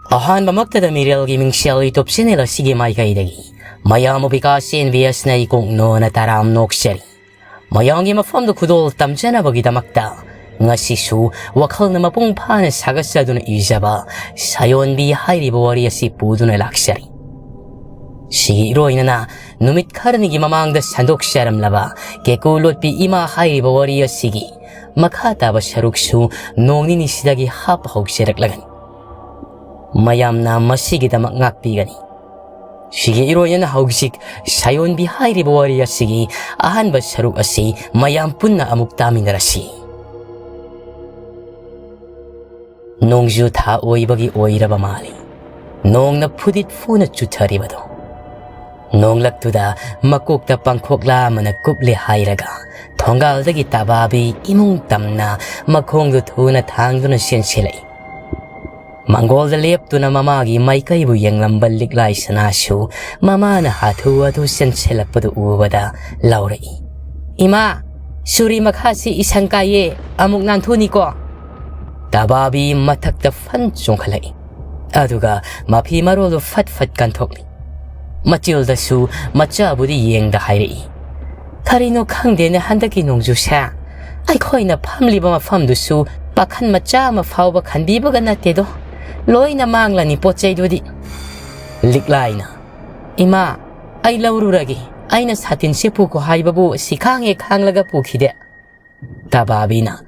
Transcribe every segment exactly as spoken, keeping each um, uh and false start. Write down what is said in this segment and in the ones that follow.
ꯑꯍꯥꯟꯕꯃꯛꯇꯗ ꯃꯤꯔꯦꯜꯒꯤ ꯃꯤꯡꯁꯦꯜ YouTube channel ꯑꯁꯤꯒꯤ ꯃꯥꯏꯀꯩꯗꯒꯤ ꯃꯌꯥꯝ ꯑꯣ ꯕꯤꯀꯥꯁ ꯑꯦꯟ ꯕꯤ ꯑꯦꯁꯅ ꯏꯀꯣꯛ ꯅꯣꯅ ꯇꯔꯥꯝ ꯅꯣꯛꯆꯔꯤ꯫ ꯃꯌꯥꯝꯒꯤ ꯃꯐꯝꯗ ꯈꯨꯗꯣꯜ ꯇꯝꯖꯅꯕꯒꯤꯗꯃꯛꯇ ꯉꯁꯤꯁꯨ ꯋꯥꯈꯜꯅ ꯃꯄꯨꯡ ꯐꯥꯅ ꯁꯥꯒꯠꯆꯗꯨꯅ ꯏꯖꯕ ꯁꯥꯌꯣꯟꯕꯤ ꯍꯥꯏꯔꯤꯕ ꯋꯥꯔꯤ ꯑꯁꯤ ꯄꯨꯗꯨꯅ ꯂꯥꯛꯆꯔꯤ꯫ ꯁꯤꯒꯤ ꯏꯔꯣꯏꯅꯅ ꯅꯨꯃꯤꯠ ꯈꯔꯅꯤꯒꯤ ꯃꯃꯥꯡꯗ ꯁꯟꯗꯣꯛꯆꯔꯝꯂꯕ ꯀꯦꯀꯨ ꯂꯣꯠꯄꯤ ꯏꯃꯥ ꯍꯥꯏꯔꯤꯕ ꯋꯥꯔꯤ ꯑꯁꯤꯒꯤ ꯃꯈꯥ ꯇꯥꯕ ꯁꯔꯨꯛꯁꯨ ꯅꯣꯡ ꯅꯤꯅꯤꯁꯤꯗꯒꯤ ꯍꯥꯞꯄ ꯍꯧꯖꯔꯛꯂꯒꯅꯤ꯫ ꯃꯌꯥꯝꯅ ꯃꯁꯤꯒꯤꯗꯃꯛ ꯉꯥꯛꯄꯤꯒꯅꯤ꯫ ꯁꯤꯒꯤ ꯏꯔꯣꯏꯅꯅ ꯍꯧꯖꯤꯛ ꯁꯥꯌꯣꯟꯕꯤ ꯍꯥꯏꯔꯤꯕ ꯋꯥꯔꯤ ꯑꯁꯤꯒꯤ ꯑꯍꯥꯟꯕ ꯁꯔꯨꯛ ꯑꯁꯤ ꯃꯌꯥꯝ ꯄꯨꯟꯅ ꯑꯃꯨꯛ ꯇꯥꯃꯤꯟꯅꯔꯁꯤ꯫ ꯅꯣꯡꯖꯨ ꯊꯥ ꯑꯣꯏꯕꯒꯤ ꯑꯣꯏꯔꯕ ꯃꯥꯜꯂꯤ꯫ ꯅꯣꯡꯅ ꯐꯨꯗꯤꯠ ꯐꯨꯅ ꯆꯨꯊꯔꯤꯕꯗꯣ꯫ ꯅꯣꯡꯂꯛꯇꯨꯗ ꯃꯀꯣꯛꯇ ꯄꯥꯡꯈꯣꯛꯂꯥ ꯑꯃꯅ ꯀꯨꯞꯂꯦ ꯍꯥꯏꯔꯒ ꯊꯣꯡꯒꯥꯜꯗꯒꯤ ꯇꯕꯥꯕꯤ ꯏꯃꯨꯡ ꯇꯝꯅ ꯃꯈꯣꯡꯗꯨ ꯊꯨꯅ ꯊꯥꯡꯗꯨꯅ ꯆꯦꯟꯁꯤꯜꯂꯛꯏ꯫ ꯃꯪꯒꯣꯜꯗ ꯂꯦꯞꯇꯨꯅ ꯃꯃꯥꯒꯤ ꯃꯥꯏꯀꯩꯕꯨ ꯌꯦꯡꯂꯝꯕ ꯂꯤꯛꯂꯥꯏ ꯁꯅꯥꯁꯨ ꯃꯃꯥꯅ ꯍꯥꯊꯨ ꯍꯥꯊꯨ ꯆꯦꯟꯁꯤꯜꯂꯛꯄꯗꯨ ꯎꯕꯗ ꯂꯥꯎꯔꯛꯏ, "ꯏꯃꯥ, ꯁꯨꯔꯤ ꯃꯈꯥꯁꯤ ꯏꯁꯪ ꯀꯥꯏꯌꯦ, ꯑꯃꯨꯛ ꯅꯥꯟꯊꯨꯅꯤꯀꯣ?" ꯇꯕꯥꯕꯤ ꯃꯊꯛꯇ ꯐꯟ ꯆꯣꯡꯈꯠꯂꯛꯏ꯫ ꯑꯗꯨꯒ ꯃꯐꯤ ꯃꯔꯣꯜꯗꯨ ꯐꯠ ꯐꯠ ꯀꯟꯊꯣꯛꯂꯤ꯫ ꯃꯆꯤꯜꯗꯁꯨ ꯃꯆꯥꯕꯨꯗꯤ ꯌꯦꯡꯗ ꯍꯥꯏꯔꯛꯏ, "ꯀꯔꯤꯅꯣ ꯈꯪꯗꯦꯅꯦ ꯍꯟꯗꯛꯀꯤ ꯅꯣꯡꯖꯨꯁꯦ꯫ ꯑꯩꯈꯣꯏꯅ ꯐꯝꯂꯤꯕ ꯃꯐꯝꯗꯨꯁꯨ ꯄꯥꯈꯟ ꯃꯆꯥ ꯑꯃ ꯐꯥꯎꯕ ꯈꯟꯕꯤꯕꯒ ꯅꯠꯇꯦꯗꯣ꯫ ꯂꯣꯏꯅ ꯃꯥꯡꯂꯅꯤ ꯄꯣꯠ ꯆꯩꯗꯨꯗꯤ꯫" ꯂꯤꯛꯂꯥꯏꯅ, "ꯏꯃꯥ, ꯑꯩ ꯂꯧꯔꯨꯔꯒꯦ꯫ ꯑꯩꯅ ꯁꯥꯇꯤꯟꯁꯦ ꯄꯨꯈꯣ ꯍꯥꯏꯕꯕꯨ ꯁꯤ ꯈꯥꯡꯉꯦ ꯈꯥꯡꯂꯒ ꯄꯨꯈꯤꯗꯦ꯫" ꯇꯕꯥꯕꯤꯅ,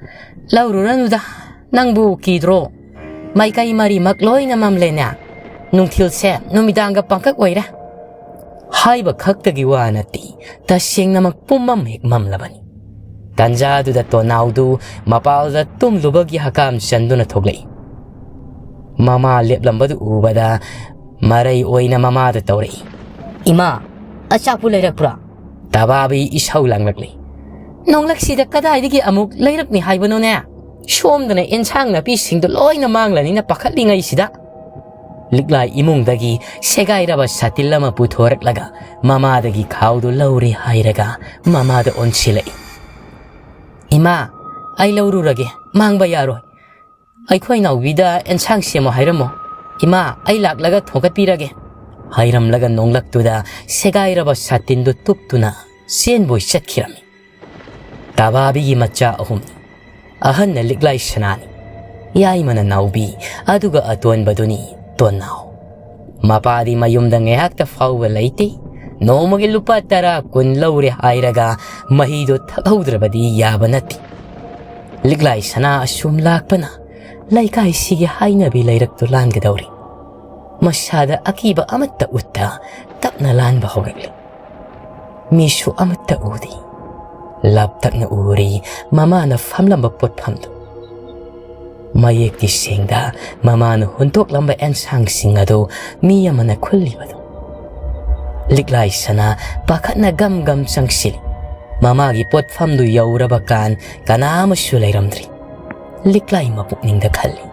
"ꯂꯧꯔꯨꯔꯅꯨꯗ, ꯅꯪꯕꯨ ꯀꯤꯗ꯭ꯔꯣ? ꯃꯥꯏꯀꯩ ꯃꯔꯤꯃꯛ ꯂꯣꯏꯅ ꯃꯝꯂꯦꯅꯦ꯫ ꯅꯨꯡꯊꯤꯜꯁꯦ ꯅꯨꯃꯤꯗꯥꯡꯒ ꯄꯪꯀꯛ ꯑꯣꯏꯔꯦ꯫" ꯍꯥꯏꯕ ꯈꯛꯇꯒꯤ ꯋꯥ ꯅꯠꯇꯦ, ꯇꯁꯦꯡꯅꯃꯛ ꯄꯨꯝꯃꯝ ꯍꯦꯛ ꯃꯝꯂꯕꯅꯤ꯫ ꯇꯟꯖꯥꯗꯨꯗ ꯇꯣꯅꯥꯎꯗꯨ ꯃꯄꯥꯜꯗ ꯇꯨꯝꯂꯨꯕꯒꯤ ꯍꯀꯥꯝ ꯆꯟꯗꯨꯅ ꯊꯣꯛꯂꯛꯏ꯫ ꯃꯃꯥ ꯂꯦꯞꯂꯝꯕꯗꯨ ꯎꯕꯗ ꯃꯔꯩ ꯑꯣꯏꯅ ꯃꯃꯥꯗ ꯇꯧꯔꯛꯏ, "ꯏꯃꯥ, ꯑꯆꯥꯄꯣꯠ ꯂꯩꯔꯛꯄ꯭ꯔꯥ?" ꯇꯕꯥꯕꯤ ꯏꯁꯧ ꯂꯥꯡꯂꯛꯂꯤ꯫ "ꯅꯣꯡꯂꯛꯁꯤꯗ ꯀꯗꯥꯏꯗꯒꯤ ꯑꯃꯨꯛ ꯂꯩꯔꯛꯅꯤ ꯍꯥꯏꯕꯅꯣꯅꯦ? ꯁꯣꯝꯗꯅ ꯑꯦꯟꯁꯥꯡ ꯅꯥꯄꯤꯁꯤꯡꯗꯨ ꯂꯣꯏꯅ ꯃꯥꯡꯂꯅꯤꯅ ꯄꯥꯈꯠꯂꯤꯉꯩꯁꯤꯗ꯫" ꯂꯤꯛꯂꯥꯏ ꯏꯃꯨꯡꯗꯒꯤ ꯁꯦꯒꯥꯏꯔꯕ ꯁꯥꯇꯤꯜ ꯑꯃ ꯄꯨꯊꯣꯔꯛꯂꯒ ꯃꯃꯥꯗꯒꯤ ꯈꯥꯎꯗꯨ ꯂꯧꯔꯦ ꯍꯥꯏꯔꯒ ꯃꯃꯥꯗ ꯑꯣꯟꯁꯤꯜꯂꯛꯏ꯫ "ꯏꯃꯥ, ꯑꯩ ꯂꯧꯔꯨꯔꯒꯦ, ꯃꯥꯡꯕ ꯌꯥꯔꯣꯏ꯫ ꯑꯩꯈꯣꯏ ꯅꯥꯎꯕꯤꯗ ꯑꯦꯟꯁꯥꯡ ꯁꯦꯝꯃꯣ ꯍꯥꯏꯔꯝꯃꯣ꯫ "ꯏꯃꯥ, ꯑꯩ ꯂꯥꯛꯂꯒ ꯊꯣꯡꯒꯠꯄꯤꯔꯒꯦ" ꯍꯥꯏꯔꯝꯂꯒ ꯅꯣꯡꯂꯛꯇꯨꯗ ꯁꯦꯒꯥꯏꯔꯕ ꯁꯥꯇꯤꯟꯗꯨ ꯇꯨꯞꯇꯨꯅ ꯆꯦꯟꯕꯣꯏ ꯆꯠꯈꯤꯔꯝꯃꯤ꯫ ꯇꯕꯥꯕꯤꯒꯤ ꯃꯆꯥ ꯑꯍꯨꯝꯅꯤ꯫ ꯑꯍꯟꯅ ꯂꯤꯛꯂꯥꯏ ꯁꯅꯥꯅꯤ, ꯌꯥꯏꯃꯅ ꯅꯥꯎꯕꯤ, ꯑꯗꯨꯒ ꯑꯇꯣꯟꯕꯗꯨꯅꯤ ꯇꯣꯟꯅꯥꯎ꯫ ꯃꯄꯥꯗꯤ ꯃꯌꯨꯝꯗ ꯉꯥꯏꯍꯥꯛꯇ ꯐꯥꯎꯕ ꯂꯩꯇꯦ꯫ ꯅꯣꯡꯃꯒꯤ ꯂꯨꯄꯥ ꯇꯔꯥ ꯀꯨꯟ ꯂꯧꯔꯦ ꯍꯥꯏꯔꯒ ꯃꯍꯤꯗꯣ ꯊꯛꯍꯧꯗ꯭ꯔꯕꯗꯤ ꯌꯥꯕ ꯅꯠꯇꯦ꯫ ꯂꯤꯛꯂꯥꯏ ꯁꯅꯥ ꯑꯁꯨꯝ ꯂꯥꯛꯄꯅ ꯂꯩꯀꯥꯏꯁꯤꯒꯤ ꯍꯥꯏꯅꯕꯤ ꯂꯩꯔꯛꯇꯨ ꯂꯥꯟꯒꯗꯧꯔꯤ꯫ ꯃꯁꯥꯗ ꯑꯀꯤꯕ ꯑꯃꯠꯇ ꯎꯠꯇ ꯇꯞꯅ ꯂꯥꯟꯕ ꯍꯧꯔꯛꯂꯤ꯫ ꯃꯤꯁꯨ ꯑꯃꯠꯇ ꯎꯗꯦ꯫ ꯂꯥꯞꯇꯛꯅ ꯎꯔꯤ ꯃꯃꯥꯅ ꯐꯝꯂꯝꯕ ꯄꯣꯠꯐꯝꯗꯨ꯫ ꯃꯌꯦꯛꯇꯤ ꯁꯦꯡꯗ ꯃꯃꯥꯅ ꯍꯨꯟꯗꯣꯛꯂꯝꯕ ꯑꯦꯟꯁꯥꯡꯁꯤꯡ ꯑꯗꯨ ꯃꯤ ꯑꯃꯅ ꯈꯨꯜꯂꯤꯕꯗꯨ꯫ ꯂꯤꯛꯂꯥꯏ ꯁꯅꯥ ꯄꯥꯈꯠꯅ ꯒꯝ ꯒꯝ ꯆꯪꯁꯤꯜꯂꯤ꯫ ꯃꯃꯥꯒꯤ ꯄꯣꯠꯐꯝꯗꯨ ꯌꯧꯔꯕ ꯀꯥꯟ ꯀꯅꯥ ꯑꯃꯁꯨ ꯂꯩꯔꯝꯗ꯭ꯔꯤ꯫ ꯂꯤꯛꯂꯥꯏ ꯃꯄꯨꯛꯅꯤꯡꯗ ꯈꯜꯂꯤ,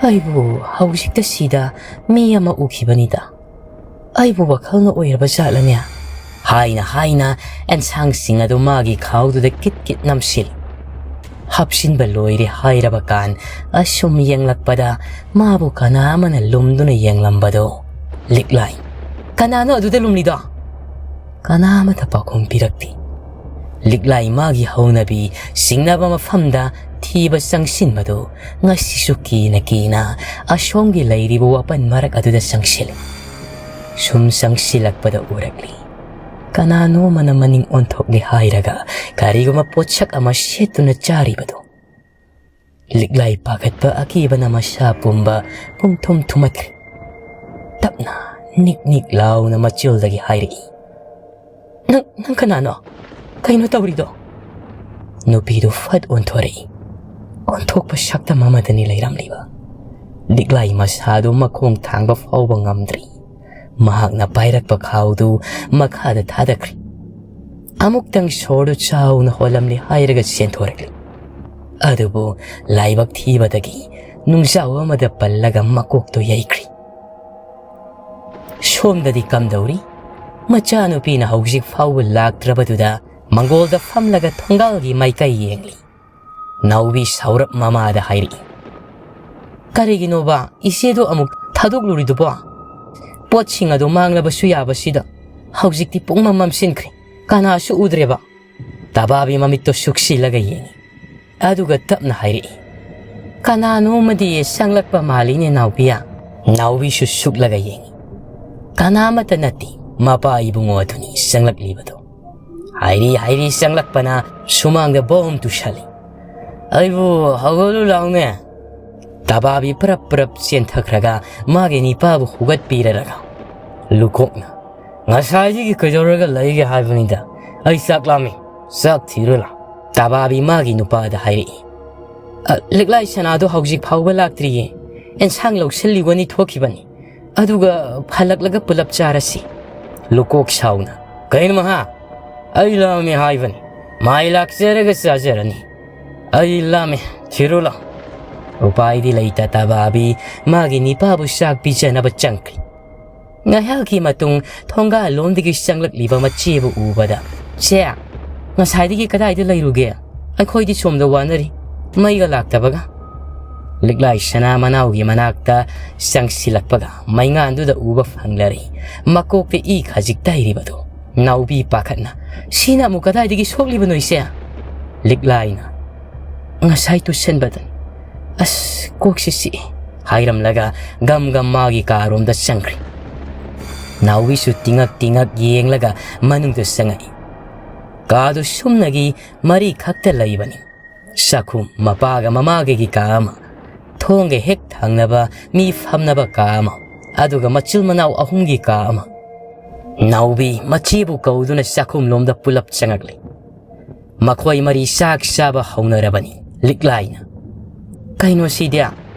"ꯑꯩꯕꯨ ꯍꯧꯖꯤꯛꯇ ꯁꯤꯗ ꯃꯤ ꯑꯃ ꯎꯈꯤꯕꯅꯤꯗ꯫ ꯑꯩꯕꯨ ꯋꯥꯈꯜꯅ ꯑꯣꯏꯔꯕ ꯖꯥꯠꯂꯅꯦ?" ꯍꯥꯏꯅ ꯍꯥꯏꯅ ꯑꯦꯟꯁꯥꯡꯁꯤꯡ ꯑꯗꯨ ꯃꯥꯒꯤ ꯈꯥꯎꯗꯨꯗ ꯀꯤꯠ ꯀꯤꯠ ꯅꯝꯁꯤꯜꯂꯤ꯫ ꯍꯥꯞꯆꯤꯟꯕ ꯂꯣꯏꯔꯦ ꯍꯥꯏꯔꯕ ꯀꯥꯟ ꯑꯁꯨꯝ ꯌꯦꯡꯂꯛꯄꯗ ꯃꯥꯕꯨ ꯀꯅꯥ ꯑꯃꯅ ꯂꯨꯝꯗꯨꯅ ꯌꯦꯡꯂꯝꯕꯗꯣ ꯂꯤꯛꯂꯥꯏ꯫ "ꯀꯅꯥꯅꯣ ꯑꯗꯨꯗ ꯂꯨꯝꯂꯤꯗꯣ?" ꯀꯅꯥ ꯑꯃꯠꯇ ꯄꯥꯎꯈꯨꯝ ꯄꯤꯔꯛꯇꯦ꯫ ꯂꯤꯛꯂꯥꯏ ꯃꯥꯒꯤ ꯍꯧꯅꯕꯤ ꯁꯤꯡꯅꯕ ꯃꯐꯝꯗ ꯊꯤꯕ ꯆꯪꯁꯤꯟꯕꯗꯨ ꯉꯁꯤꯁꯨ ꯀꯤꯅ ꯀꯤꯅ ꯑꯁꯣꯝꯒꯤ ꯂꯩꯔꯤꯕ ꯋꯥꯄꯟ ꯃꯔꯛ ꯑꯗꯨꯗ ꯆꯪꯁꯤꯜꯂꯤ꯫ ꯁꯨꯝ ꯆꯪꯁꯤꯜꯂꯛꯄꯗ ꯎꯔꯛꯂꯤ꯫ ꯀꯅꯥꯅꯣ ꯑꯃꯅ ꯃꯅꯤꯡ ꯑꯣꯟꯊꯣꯛꯂꯤ ꯍꯥꯏꯔꯒ ꯀꯔꯤꯒꯨꯝꯕ ꯄꯣꯠꯁꯛ ꯑꯃ ꯁꯦꯠꯇꯨꯅ ꯆꯥꯔꯤꯕꯗꯨ꯫ ꯂꯤꯛꯂꯥꯏ ꯄꯥꯈꯠꯄ ꯑꯀꯤꯕꯅ ꯃꯁꯥ ꯄꯨꯝꯕ ꯄꯨꯡꯊꯨꯝ ꯊꯨꯝꯃꯠꯈ꯭ꯔꯦ꯫ ꯇꯞꯅ ꯅꯤꯛ ꯅꯤꯛ ꯂꯥꯎꯅ ꯃꯆꯤꯜꯗꯒꯤ ꯍꯥꯏꯔꯛꯏ, "ꯅꯪ, ꯅꯪ ꯀꯅꯥꯅꯣ? ꯀꯩꯅꯣ ꯇꯧꯔꯤꯗꯣ?" ꯅꯨꯄꯤꯗꯨ ꯐꯠ ꯑꯣꯟꯊꯣꯔꯛꯏ꯫ ꯑꯣꯟꯊꯣꯛꯄ ꯁꯛꯇꯝ ꯑꯃꯗꯅꯤ ꯂꯩꯔꯝꯂꯤꯕ꯫ ꯂꯤꯛꯂꯥꯏ ꯃꯁꯥꯗꯨ ꯃꯈꯣꯡ ꯊꯥꯡꯕ ꯐꯥꯎꯕ ꯉꯝꯗ꯭ꯔꯤ꯫ ꯃꯍꯥꯛꯅ ꯄꯥꯏꯔꯛꯄ ꯈꯥꯎꯗꯨ ꯃꯈꯥꯗ ꯊꯥꯗꯈ꯭ꯔꯤ꯫ ꯑꯃꯨꯛꯇꯪ ꯁꯣꯔꯗꯨ ꯆꯥꯎꯅ ꯍꯣꯜꯂꯝꯂꯦ ꯍꯥꯏꯔꯒ ꯆꯦꯟꯊꯣꯔꯛꯂꯤ꯫ ꯑꯗꯨꯕꯨ ꯂꯥꯏꯕꯛ ꯊꯤꯕꯗꯒꯤ ꯅꯨꯡꯖꯥꯎ ꯑꯃꯗ ꯄꯜꯂꯒ ꯃꯀꯣꯛꯇꯨ ꯌꯩꯈ꯭ꯔꯤ꯫ ꯁꯣꯝꯗꯗꯤ ꯀꯝꯗꯧꯔꯤ? ꯃꯆꯥꯅꯨꯄꯤꯅ ꯍꯧꯖꯤꯛ ꯐꯥꯎꯕ ꯂꯥꯛꯇ꯭ꯔꯕꯗꯨꯗ ꯃꯪꯒꯣꯜꯗ ꯐꯝꯂꯒ ꯊꯣꯡꯒꯥꯜꯒꯤ ꯃꯥꯏꯀꯩ ꯌꯦꯡꯂꯤ꯫ ꯅꯥꯎꯕꯤ ꯁꯥꯎꯔꯞ ꯃꯃꯥꯗ ꯍꯥꯏꯔꯛꯏ, "ꯀꯔꯤꯒꯤꯅꯣꯕ ꯏꯆꯦꯗꯣ ꯑꯃꯨꯛ ꯊꯥꯗꯣꯛꯂꯨꯔꯤꯗꯨꯕꯣ? ꯄꯣꯠꯁꯤꯡ ꯑꯗꯣ ꯃꯥꯡꯂꯕꯁꯨ ꯌꯥꯕꯁꯤꯗ ꯍꯧꯖꯤꯛꯇꯤ ꯄꯨꯡꯃꯝ ꯃꯝꯁꯤꯟꯈ꯭ꯔꯦ, ꯀꯅꯥꯁꯨ ꯎꯗ꯭ꯔꯦꯕ꯫" ꯇꯕꯥꯕꯤ ꯃꯃꯤꯠꯇꯣ ꯁꯨꯛꯁꯤꯜꯂꯒ ꯌꯦꯡꯉꯤ꯫ ꯑꯗꯨꯒ ꯇꯞꯅ ꯍꯥꯏꯔꯛꯏ, "ꯀꯅꯥꯅꯣ ꯑꯃꯗꯤ ꯆꯪꯂꯛꯄ ꯃꯥꯜꯂꯤꯅꯦ ꯅꯥꯎꯕꯤꯌꯥ?" ꯅꯥꯎꯕꯤꯁꯨ ꯁꯨꯛꯂꯒ ꯌꯦꯡꯉꯤ꯫ "ꯀꯅꯥ ꯑꯃꯠꯇ ꯅꯠꯇꯦ, ꯃꯄꯥ ꯏꯕꯨꯡꯉꯣ ꯑꯗꯨꯅꯤ ꯆꯪꯂꯛꯂꯤꯕꯗꯣ꯫" ꯍꯥꯏꯔꯤ ꯍꯥꯏꯔꯤ ꯆꯪꯂꯛꯄꯅ ꯁꯨꯃꯥꯡꯗ ꯕꯣꯝ ꯇꯨꯁꯜꯂꯤ꯫ "ꯑꯩꯕꯨ ꯍꯧꯒꯠꯂꯨ ꯂꯥꯎꯅꯦ!" ꯇꯕꯥꯕꯤ ꯄ꯭ꯔꯞ ꯄ꯭ꯔꯞ ꯆꯦꯟꯊꯈ꯭ꯔꯒ ꯃꯥꯒꯤ ꯅꯤꯄꯥꯕꯨ ꯍꯧꯒꯠꯄꯤꯔꯔꯒ ꯂꯨꯀꯣꯛꯅ, "ꯉꯁꯥꯏꯗꯒꯤ ꯀꯩꯗꯧꯔꯒ ꯂꯩꯒꯦ ꯍꯥꯏꯕꯅꯤꯗ? ꯑꯩ ꯆꯥꯛ ꯂꯥꯝꯃꯤ, ꯆꯥꯛ ꯊꯤꯔꯨ ꯂꯥꯎ꯫" ꯇꯕꯥꯕꯤ ꯃꯥꯒꯤ ꯅꯨꯄꯥꯗ ꯍꯥꯏꯔꯛꯏ, "ꯑ, ꯂꯤꯛꯂꯥꯏ ꯁꯅꯥꯗꯣ ꯍꯧꯖꯤꯛ ꯐꯥꯎꯕ ꯂꯥꯛꯇ꯭ꯔꯤꯌꯦ꯫ ꯑꯦꯟꯁꯥꯡ ꯂꯧꯁꯤꯜꯂꯤꯕꯅꯤ ꯊꯣꯛꯈꯤꯕꯅꯤ꯫ ꯑꯗꯨꯒ ꯍꯜꯂꯛꯂꯒ ꯄꯨꯂꯞ ꯆꯥꯔꯁꯤ꯫" ꯂꯨꯀꯣꯛ ꯁꯥꯎꯅ, "ꯀꯩꯅꯣ ꯃꯍꯥ? ꯑꯩ ꯂꯥꯝꯃꯦ ꯍꯥꯏꯕꯅꯤ꯫ ꯃꯥꯏ ꯂꯥꯛꯆꯔꯒ ꯆꯥꯖꯔꯅꯤ꯫ ꯑꯩ ꯂꯥꯝꯃꯦ, ꯊꯤꯔꯨ ꯂꯥꯎ꯫" ꯎꯄꯥꯏꯗꯤ ꯂꯩꯇ ꯇꯕꯥꯕꯤ ꯃꯥꯒꯤ ꯅꯤꯄꯥꯕꯨ ꯆꯥꯛ ꯄꯤꯖꯅꯕ ꯆꯪꯈ꯭ꯔꯤ꯫ ꯉꯥꯏꯍꯥꯛꯀꯤ ꯃꯇꯨꯡ ꯊꯣꯡꯒꯥꯜꯂꯣꯝꯗꯒꯤ ꯆꯪꯂꯛꯂꯤꯕ ꯃꯆꯦꯕꯨ ꯎꯕꯗ, "ꯁꯦ, ꯉꯁꯥꯏꯗꯒꯤ ꯀꯗꯥꯏꯗ ꯂꯩꯔꯨꯒꯦ? ꯑꯩꯈꯣꯏꯗꯤ ꯁꯣꯝꯗ ꯋꯥꯅꯔꯤ, ꯃꯩꯒ ꯂꯥꯛꯇꯕꯒ꯫" ꯂꯤꯛꯂꯥꯏ ꯁꯅꯥ ꯃꯅꯥꯎꯒꯤ ꯃꯅꯥꯛꯇ ꯆꯪꯁꯤꯜꯂꯛꯄꯒ ꯃꯩꯉꯥꯟꯗꯨꯗ ꯎꯕ ꯐꯪꯂꯔꯦ ꯃꯀꯣꯛꯇ ꯏ ꯈꯖꯤꯛ ꯇꯥꯏꯔꯤꯕꯗꯨ꯫ ꯅꯥꯎꯕꯤ ꯄꯥꯈꯠꯅ, "ꯁꯤꯅ ꯑꯃꯨꯛ ꯀꯗꯥꯏꯗꯒꯤ ꯁꯣꯛꯂꯤꯕꯅꯣ ꯏꯆꯦ?" ꯂꯤꯛꯂꯥꯏꯅ, "ꯉꯁꯥꯏ ꯇꯨꯁꯟꯕꯗ ꯑꯁ ꯀꯣꯛꯁꯤ ꯆꯤꯛꯏ" ꯍꯥꯏꯔꯝꯂꯒ ꯒꯝ ꯒꯝ ꯃꯥꯒꯤ ꯀꯥꯔꯣꯝꯗ ꯆꯪꯈ꯭ꯔꯤ꯫ ꯅꯥꯎꯕꯤꯁꯨ ꯇꯤꯉꯛ ꯇꯤꯉꯛ ꯌꯦꯡꯂꯒ ꯃꯅꯨꯡꯗ ꯆꯪꯉꯛꯏ꯫ ꯀꯥꯗꯨ ꯁꯨꯞꯅꯒꯤ ꯃꯔꯤ ꯈꯛꯇ ꯂꯩꯕꯅꯤ꯫ ꯆꯥꯛꯈꯨꯝ, ꯃꯄꯥꯒ ꯃꯃꯥꯒꯒꯤ ꯀꯥ ꯑꯃ, ꯊꯣꯡꯒ ꯍꯦꯛ ꯊꯪꯅꯕ ꯃꯤ ꯐꯝꯅꯕ ꯀꯥ ꯑꯃ, ꯑꯗꯨꯒ ꯃꯆꯤꯜ ꯃꯅꯥꯎ ꯑꯍꯨꯝꯒꯤ ꯀꯥ ꯑꯃ꯫ ꯅꯥꯎꯕꯤ ꯃꯆꯦꯕꯨ ꯀꯧꯗꯨꯅ ꯆꯥꯛꯈꯨꯝꯂꯣꯝꯗ ꯄꯨꯂꯞ ꯆꯪꯉꯛꯂꯤ꯫ ꯃꯈꯣꯏ ꯃꯔꯤ ꯆꯥꯛ ꯆꯥꯕ ꯍꯧꯅꯔꯕꯅꯤ꯫ ꯂꯤꯛꯂꯥꯏꯅ, "ꯀꯩꯅꯣ ꯁꯤꯗꯤ?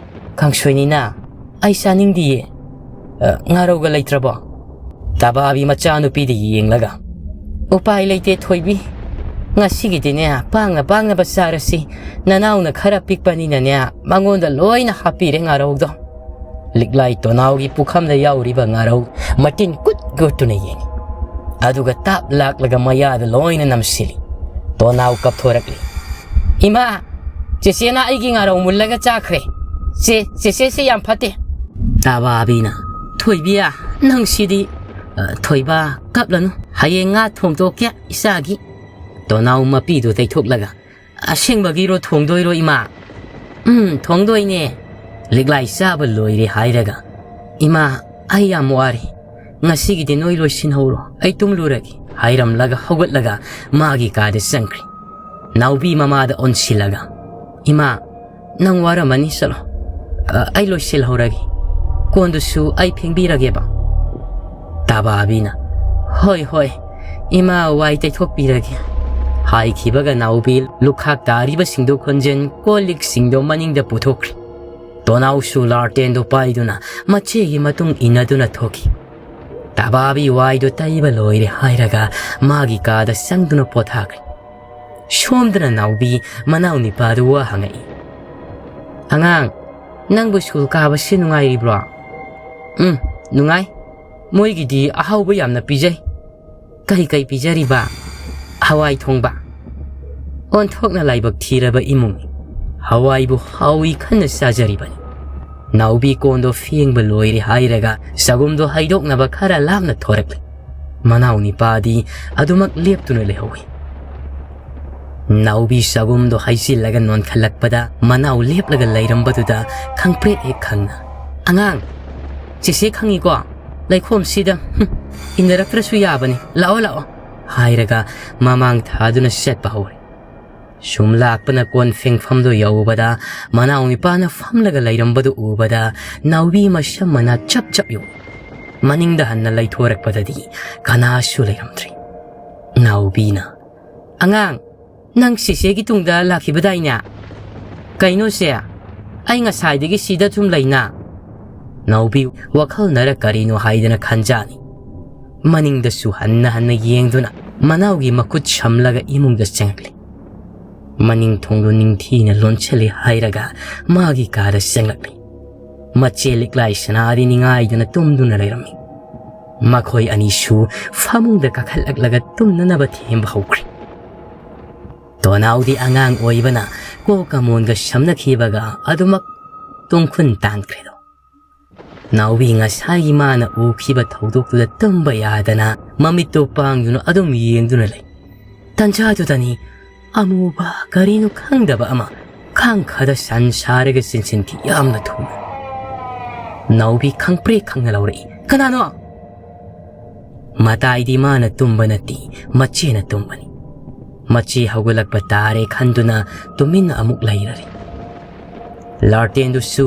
ꯀꯥꯡꯁꯣꯏꯅꯤꯅ ꯑꯩ ꯆꯥꯅꯤꯡꯗꯤꯌꯦ꯫ ꯑ, ꯉꯥꯔꯧꯒ ꯂꯩꯇ꯭ꯔꯕꯣ?" ꯇꯕꯥꯕꯤ ꯃꯆꯥꯅꯨꯄꯤꯗ ꯌꯦꯡꯂꯒ, "ꯎꯄꯥꯏ ꯂꯩꯇꯦ ꯊꯣꯏꯕꯤ, ꯉꯁꯤꯒꯤꯗꯤꯅꯦ ꯄꯥꯡꯅ ꯄꯥꯡꯅꯕ ꯆꯥꯔꯁꯤ꯫ ꯅꯅꯥꯎꯅ ꯈꯔ ꯄꯤꯛꯄꯅꯤꯅꯅꯦ ꯃꯉꯣꯟꯗ ꯂꯣꯏꯅ ꯍꯥꯞꯄꯤꯔꯦ ꯉꯥꯔꯧꯗꯣ꯫" ꯂꯤꯛꯂꯥꯏ ꯇꯣꯅꯥꯎꯒꯤ ꯄꯨꯈꯝꯗ ꯌꯥꯎꯔꯤꯕ ꯉꯥꯔꯧ ꯃꯇꯤꯟ ꯀꯨꯠ ꯀꯨꯠꯇꯨꯅ ꯌꯦꯡꯉꯤ꯫ ꯑꯗꯨꯒ ꯇꯥꯞ ꯂꯥꯛꯂꯒ ꯃꯌꯥꯗ ꯂꯣꯏꯅ ꯅꯝꯁꯤꯜꯂꯤ꯫ ꯇꯣꯅꯥꯎ ꯀꯞꯊꯣꯔꯛꯂꯤ꯫ "ꯏꯃꯥ, ꯆꯦꯆꯦꯅ ꯑꯩꯒꯤ ꯉꯥꯔꯧ ꯃꯨꯜꯂꯒ ꯆꯥꯈ꯭ꯔꯦ꯫ "ꯆꯦ, ꯆꯦꯆꯦꯁꯦ ꯌꯥꯝ ꯐꯠꯇꯦ꯫" ꯇꯥꯕꯥꯕꯤꯅ, "ꯊꯣꯏꯕꯤꯌꯥ, ꯅꯪꯁꯤꯗꯤ꯫" "ꯑ, ꯊꯣꯏꯕ, ꯀꯞꯂꯅꯨ꯫ ꯍꯌꯦꯡ ꯉꯥ ꯊꯣꯡꯗꯣꯛꯀꯦ ꯏꯆꯥꯒꯤ꯫" ꯇꯣꯅꯥꯎ ꯃꯄꯤꯗꯨ ꯇꯩꯊꯣꯛꯂꯒ, "ꯑꯁꯦꯡꯕꯒꯤꯔꯣ ꯊꯣꯡꯗꯣꯏꯔꯣ, ꯏꯃꯥ?" "ꯎꯝ, ꯊꯣꯡꯗꯣꯏꯅꯦ꯫ ꯂꯤꯛꯂꯥꯏ ꯆꯥꯕ ꯂꯣꯏꯔꯦ ꯍꯥꯏꯔꯒ꯫ ꯏꯃꯥ, ꯑꯩ ꯌꯥꯝ ꯋꯥꯔꯦ꯫ ꯉꯁꯤꯒꯤꯗꯤ ꯅꯣꯏ ꯂꯣꯏꯁꯤꯟꯍꯧꯔꯣ꯫ ꯑꯩ ꯇꯨꯝꯂꯨꯔꯒꯦ," ꯍꯥꯏꯔꯝꯂꯒ ꯍꯧꯒꯠꯂꯒ ꯃꯥꯒꯤ ꯀꯥꯗ ꯆꯪꯈ꯭ꯔꯦ꯫ ꯅꯥꯎꯕꯤ ꯃꯃꯥꯗ ꯑꯣꯟꯁꯤꯜꯂꯒ, "ꯏꯃꯥ, ꯅꯪ ꯋꯥꯔꯝꯃꯅꯤ, ꯆꯠꯂꯣ꯫ ꯑ, ꯑꯩ ꯂꯣꯏꯁꯤꯜꯍꯧꯔꯒꯦ꯫ ꯀꯣꯟꯗꯨꯁꯨ ꯑꯩ ꯐꯦꯡꯕꯤꯔꯒꯦꯕ꯫" ꯇꯥꯕꯥꯕꯤꯅ, "ꯍꯣꯏ, ꯍꯣꯏ, ꯏꯃꯥ ꯋꯥꯏ ꯇꯩꯊꯣꯛꯄꯤꯔꯒꯦ꯫" ꯍꯥꯏꯈꯤꯕꯒ ꯅꯥꯎꯕꯤ ꯂꯨꯈꯥꯛ ꯇꯥꯔꯤꯕꯁꯤꯡꯗꯨ ꯈꯣꯟꯖꯦꯜ ꯀꯣꯜ ꯂꯤꯛꯁꯤꯡꯗꯣ ꯃꯅꯤꯡꯗ ꯄꯨꯊꯣꯛꯈ꯭ꯔꯦ꯫ ꯇꯣꯅꯥꯎꯁꯨ ꯂꯥꯔꯇꯦꯟꯗꯨ ꯄꯥꯏꯗꯨꯅ ꯃꯆꯦꯒꯤ ꯃꯇꯨꯡ ꯏꯟꯅꯗꯨꯅ ꯊꯣꯛꯈꯤ꯫ ꯇꯥꯕꯥꯕꯤ ꯋꯥꯏꯗꯨ ꯇꯩꯕ ꯂꯣꯏꯔꯦ ꯍꯥꯏꯔꯒ ꯃꯥꯒꯤ ꯀꯥꯗ ꯆꯪꯗꯨꯅ ꯄꯣꯊꯥꯈ꯭ꯔꯦ꯫ ꯁꯣꯝꯗꯅ ꯅꯥꯎꯕꯤ ꯃꯅꯥꯎ ꯅꯤꯄꯥꯗꯨ ꯋꯥ ꯍꯪꯉꯛꯏ꯫ "ꯑꯉꯥꯡ, ꯅꯪꯕꯨ ꯁ꯭ꯀꯨꯜ ꯀꯥꯕꯁꯤ ꯅꯨꯡꯉꯥꯏꯔꯤꯕ꯭ꯔꯣ?" "ꯎꯝ, ꯅꯨꯡꯉꯥꯏ꯫ ꯃꯣꯏꯒꯤꯗꯤ ꯑꯍꯥꯎꯕ ꯌꯥꯝꯅ ꯄꯤꯖꯩ꯫" "ꯀꯩ ꯀꯩ ꯄꯤꯖꯔꯤꯕ?" "ꯍꯋꯥꯏ ꯊꯣꯡꯕ꯫" ꯑꯣꯟꯊꯣꯛꯅ ꯂꯥꯏꯕꯛ ꯊꯤꯔꯕ ꯏꯃꯨꯡꯅꯤ꯫ ꯍꯋꯥꯏꯕꯨ ꯍꯥꯎꯏ ꯈꯟꯅ ꯆꯥꯖꯔꯤꯕꯅꯤ꯫ ꯅꯥꯎꯕꯤ ꯀꯣꯟꯗꯣ ꯐꯦꯡꯕ ꯂꯣꯏꯔꯦ ꯍꯥꯏꯔꯒ ꯆꯒꯨꯝꯗꯣ ꯍꯩꯗꯣꯛꯅꯕ ꯈꯔ ꯂꯥꯞꯅ ꯊꯣꯔꯛꯂꯦ꯫ ꯃꯅꯥꯎ ꯅꯤꯄꯥꯗꯤ ꯑꯗꯨꯃꯛ ꯂꯦꯞꯇꯨꯅ ꯂꯩꯍꯧꯏ꯫ ꯅꯥꯎꯕꯤ ꯆꯒꯨꯝꯗꯣ ꯍꯩꯖꯤꯜꯂꯒ ꯅꯣꯟꯈꯠꯂꯛꯄꯗ ꯃꯅꯥꯎ ꯂꯦꯞꯂꯒ ꯂꯩꯔꯝꯕꯗꯨꯗ ꯈꯪꯄ꯭ꯔꯦꯛ ꯍꯦꯛ ꯈꯪꯅ, "ꯑꯉꯥꯡ, ꯆꯦꯆꯦ ꯈꯪꯉꯤꯀꯣ? ꯂꯩꯈꯣꯝꯁꯤꯗ, ꯍꯨꯝ, ꯏꯟꯅꯔꯛꯇ꯭ꯔꯁꯨ ꯌꯥꯕꯅꯤ꯫ ꯂꯥꯛꯑꯣ, ꯂꯥꯛꯑꯣ," ꯍꯥꯏꯔꯒ ꯃꯃꯥꯡ ꯊꯥꯗꯨꯅ ꯆꯠꯄ ꯍꯧꯔꯦ꯫ ꯁꯨꯝ ꯂꯥꯛꯄꯅ ꯀꯣꯟ ꯐꯦꯡꯐꯝꯗꯨ ꯌꯧꯕꯗ ꯃꯅꯥꯎ ꯅꯤꯄꯥꯅ ꯐꯝꯂꯒ ꯂꯩꯔꯝꯕꯗꯨ ꯎꯕꯗ ꯅꯥꯎꯕꯤ ꯃꯁꯝ ꯃꯅꯥ ꯆꯞ ꯆꯞ ꯌꯨꯡꯏ꯫ ꯃꯅꯤꯡꯗ ꯍꯟꯅ ꯂꯩꯊꯣꯔꯛꯄꯗꯗꯤ ꯀꯅꯥꯁꯨ ꯂꯩꯔꯝꯗ꯭ꯔꯦ꯫ ꯅꯥꯎꯕꯤꯅ, "ꯑꯉꯥꯡ, ꯅꯪ ꯆꯦꯆꯦꯒꯤ ꯇꯨꯡꯗ ꯂꯥꯛꯈꯤꯕꯗꯥꯏꯅꯦ? ꯀꯩꯅꯣ ꯆꯦ? ꯑꯩ ꯉꯁꯥꯏꯗꯒꯤ ꯁꯤꯗ ꯁꯨꯝ ꯂꯩꯅ?" ꯅꯥꯎꯕꯤ ꯋꯥꯈꯜꯅꯔ ꯀꯔꯤꯅꯣ ꯍꯥꯏꯗꯅ ꯈꯟꯖꯥꯅꯤ꯫ ꯃꯅꯤꯡꯗꯁꯨ ꯍꯟꯅ ꯍꯟꯅ ꯌꯦꯡꯗꯨꯅ ꯃꯅꯥꯎꯒꯤ ꯃꯈꯨꯠ ꯁꯝꯂꯒ ꯏꯃꯨꯡꯗ ꯆꯪꯂꯛꯂꯤ꯫ ꯃꯅꯤꯡ ꯊꯣꯡꯗꯨ ꯅꯤꯡꯊꯤꯅ ꯂꯣꯟꯁꯤꯜꯂꯤ ꯍꯥꯏꯔꯒ ꯃꯥꯒꯤ ꯀꯥꯗ ꯆꯪꯂꯛꯂꯤ꯫ ꯃꯆꯦ ꯂꯤꯛꯂꯥꯏ ꯁꯅꯥꯗꯤ ꯅꯤꯡꯉꯥꯏꯗꯨꯅ ꯇꯨꯝꯗꯨꯅ ꯂꯩꯔꯝꯃꯤ꯫ ꯃꯈꯣꯏ ꯑꯅꯤꯁꯨ ꯐꯃꯨꯡꯗ ꯀꯥꯈꯠꯂꯛꯂꯒ ꯇꯨꯝꯅꯅꯕ ꯊꯦꯝꯕ ꯍꯧꯈ꯭ꯔꯦ꯫ ꯇꯣꯅꯥꯎꯗꯤ ꯑꯉꯥꯡ ꯑꯣꯏꯕꯅ ꯀꯣꯛꯀ ꯃꯣꯟꯒ ꯁꯝꯅꯈꯤꯕꯒ ꯑꯗꯨꯃꯛ ꯇꯣꯡꯈꯨꯟ ꯇꯥꯟꯈ꯭ꯔꯦꯗꯣ꯫ ꯅꯥꯎꯕꯤ ꯉꯁꯥꯏꯒꯤ ꯃꯥꯅ ꯎꯈꯤꯕ ꯊꯧꯗꯣꯛꯇꯨꯗ ꯇꯨꯝꯕ ꯌꯥꯗꯅ ꯃꯃꯤꯠꯇꯨ ꯄꯥꯡꯗꯨꯅ ꯑꯗꯨꯝ ꯌꯦꯡꯗꯨꯅ ꯂꯩ꯫ ꯇꯟꯖꯥꯗꯨꯗꯅꯤ ꯑꯃꯨꯕ ꯀꯔꯤꯅꯣ ꯈꯪꯗꯕ ꯑꯃ ꯈꯥꯡꯈꯗ ꯁꯟ ꯁꯥꯔꯒ ꯆꯦꯟꯁꯤꯟꯈꯤ ꯌꯥꯝꯅ ꯊꯨꯅ꯫ ꯅꯥꯎꯕꯤ ꯈꯪꯄ꯭ꯔꯦꯛ ꯈꯪꯅ ꯂꯧꯔꯛꯏ꯫ "ꯀꯅꯥꯅꯣ?" ꯃꯇꯥꯏꯗꯤ ꯃꯥꯅ ꯇꯨꯝꯕ ꯅꯠꯇꯦ, ꯃꯆꯦꯅ ꯇꯨꯝꯕꯅꯤ꯫ ꯃꯆꯦ ꯍꯧꯒꯠꯂꯛꯄ ꯇꯥꯔꯦ ꯈꯟꯗꯨꯅ ꯇꯨꯃꯤꯟꯅ ꯑꯃꯨꯛ ꯂꯩꯔꯔꯦ꯫ ꯂꯥꯔꯇꯦꯟꯗꯨꯁꯨ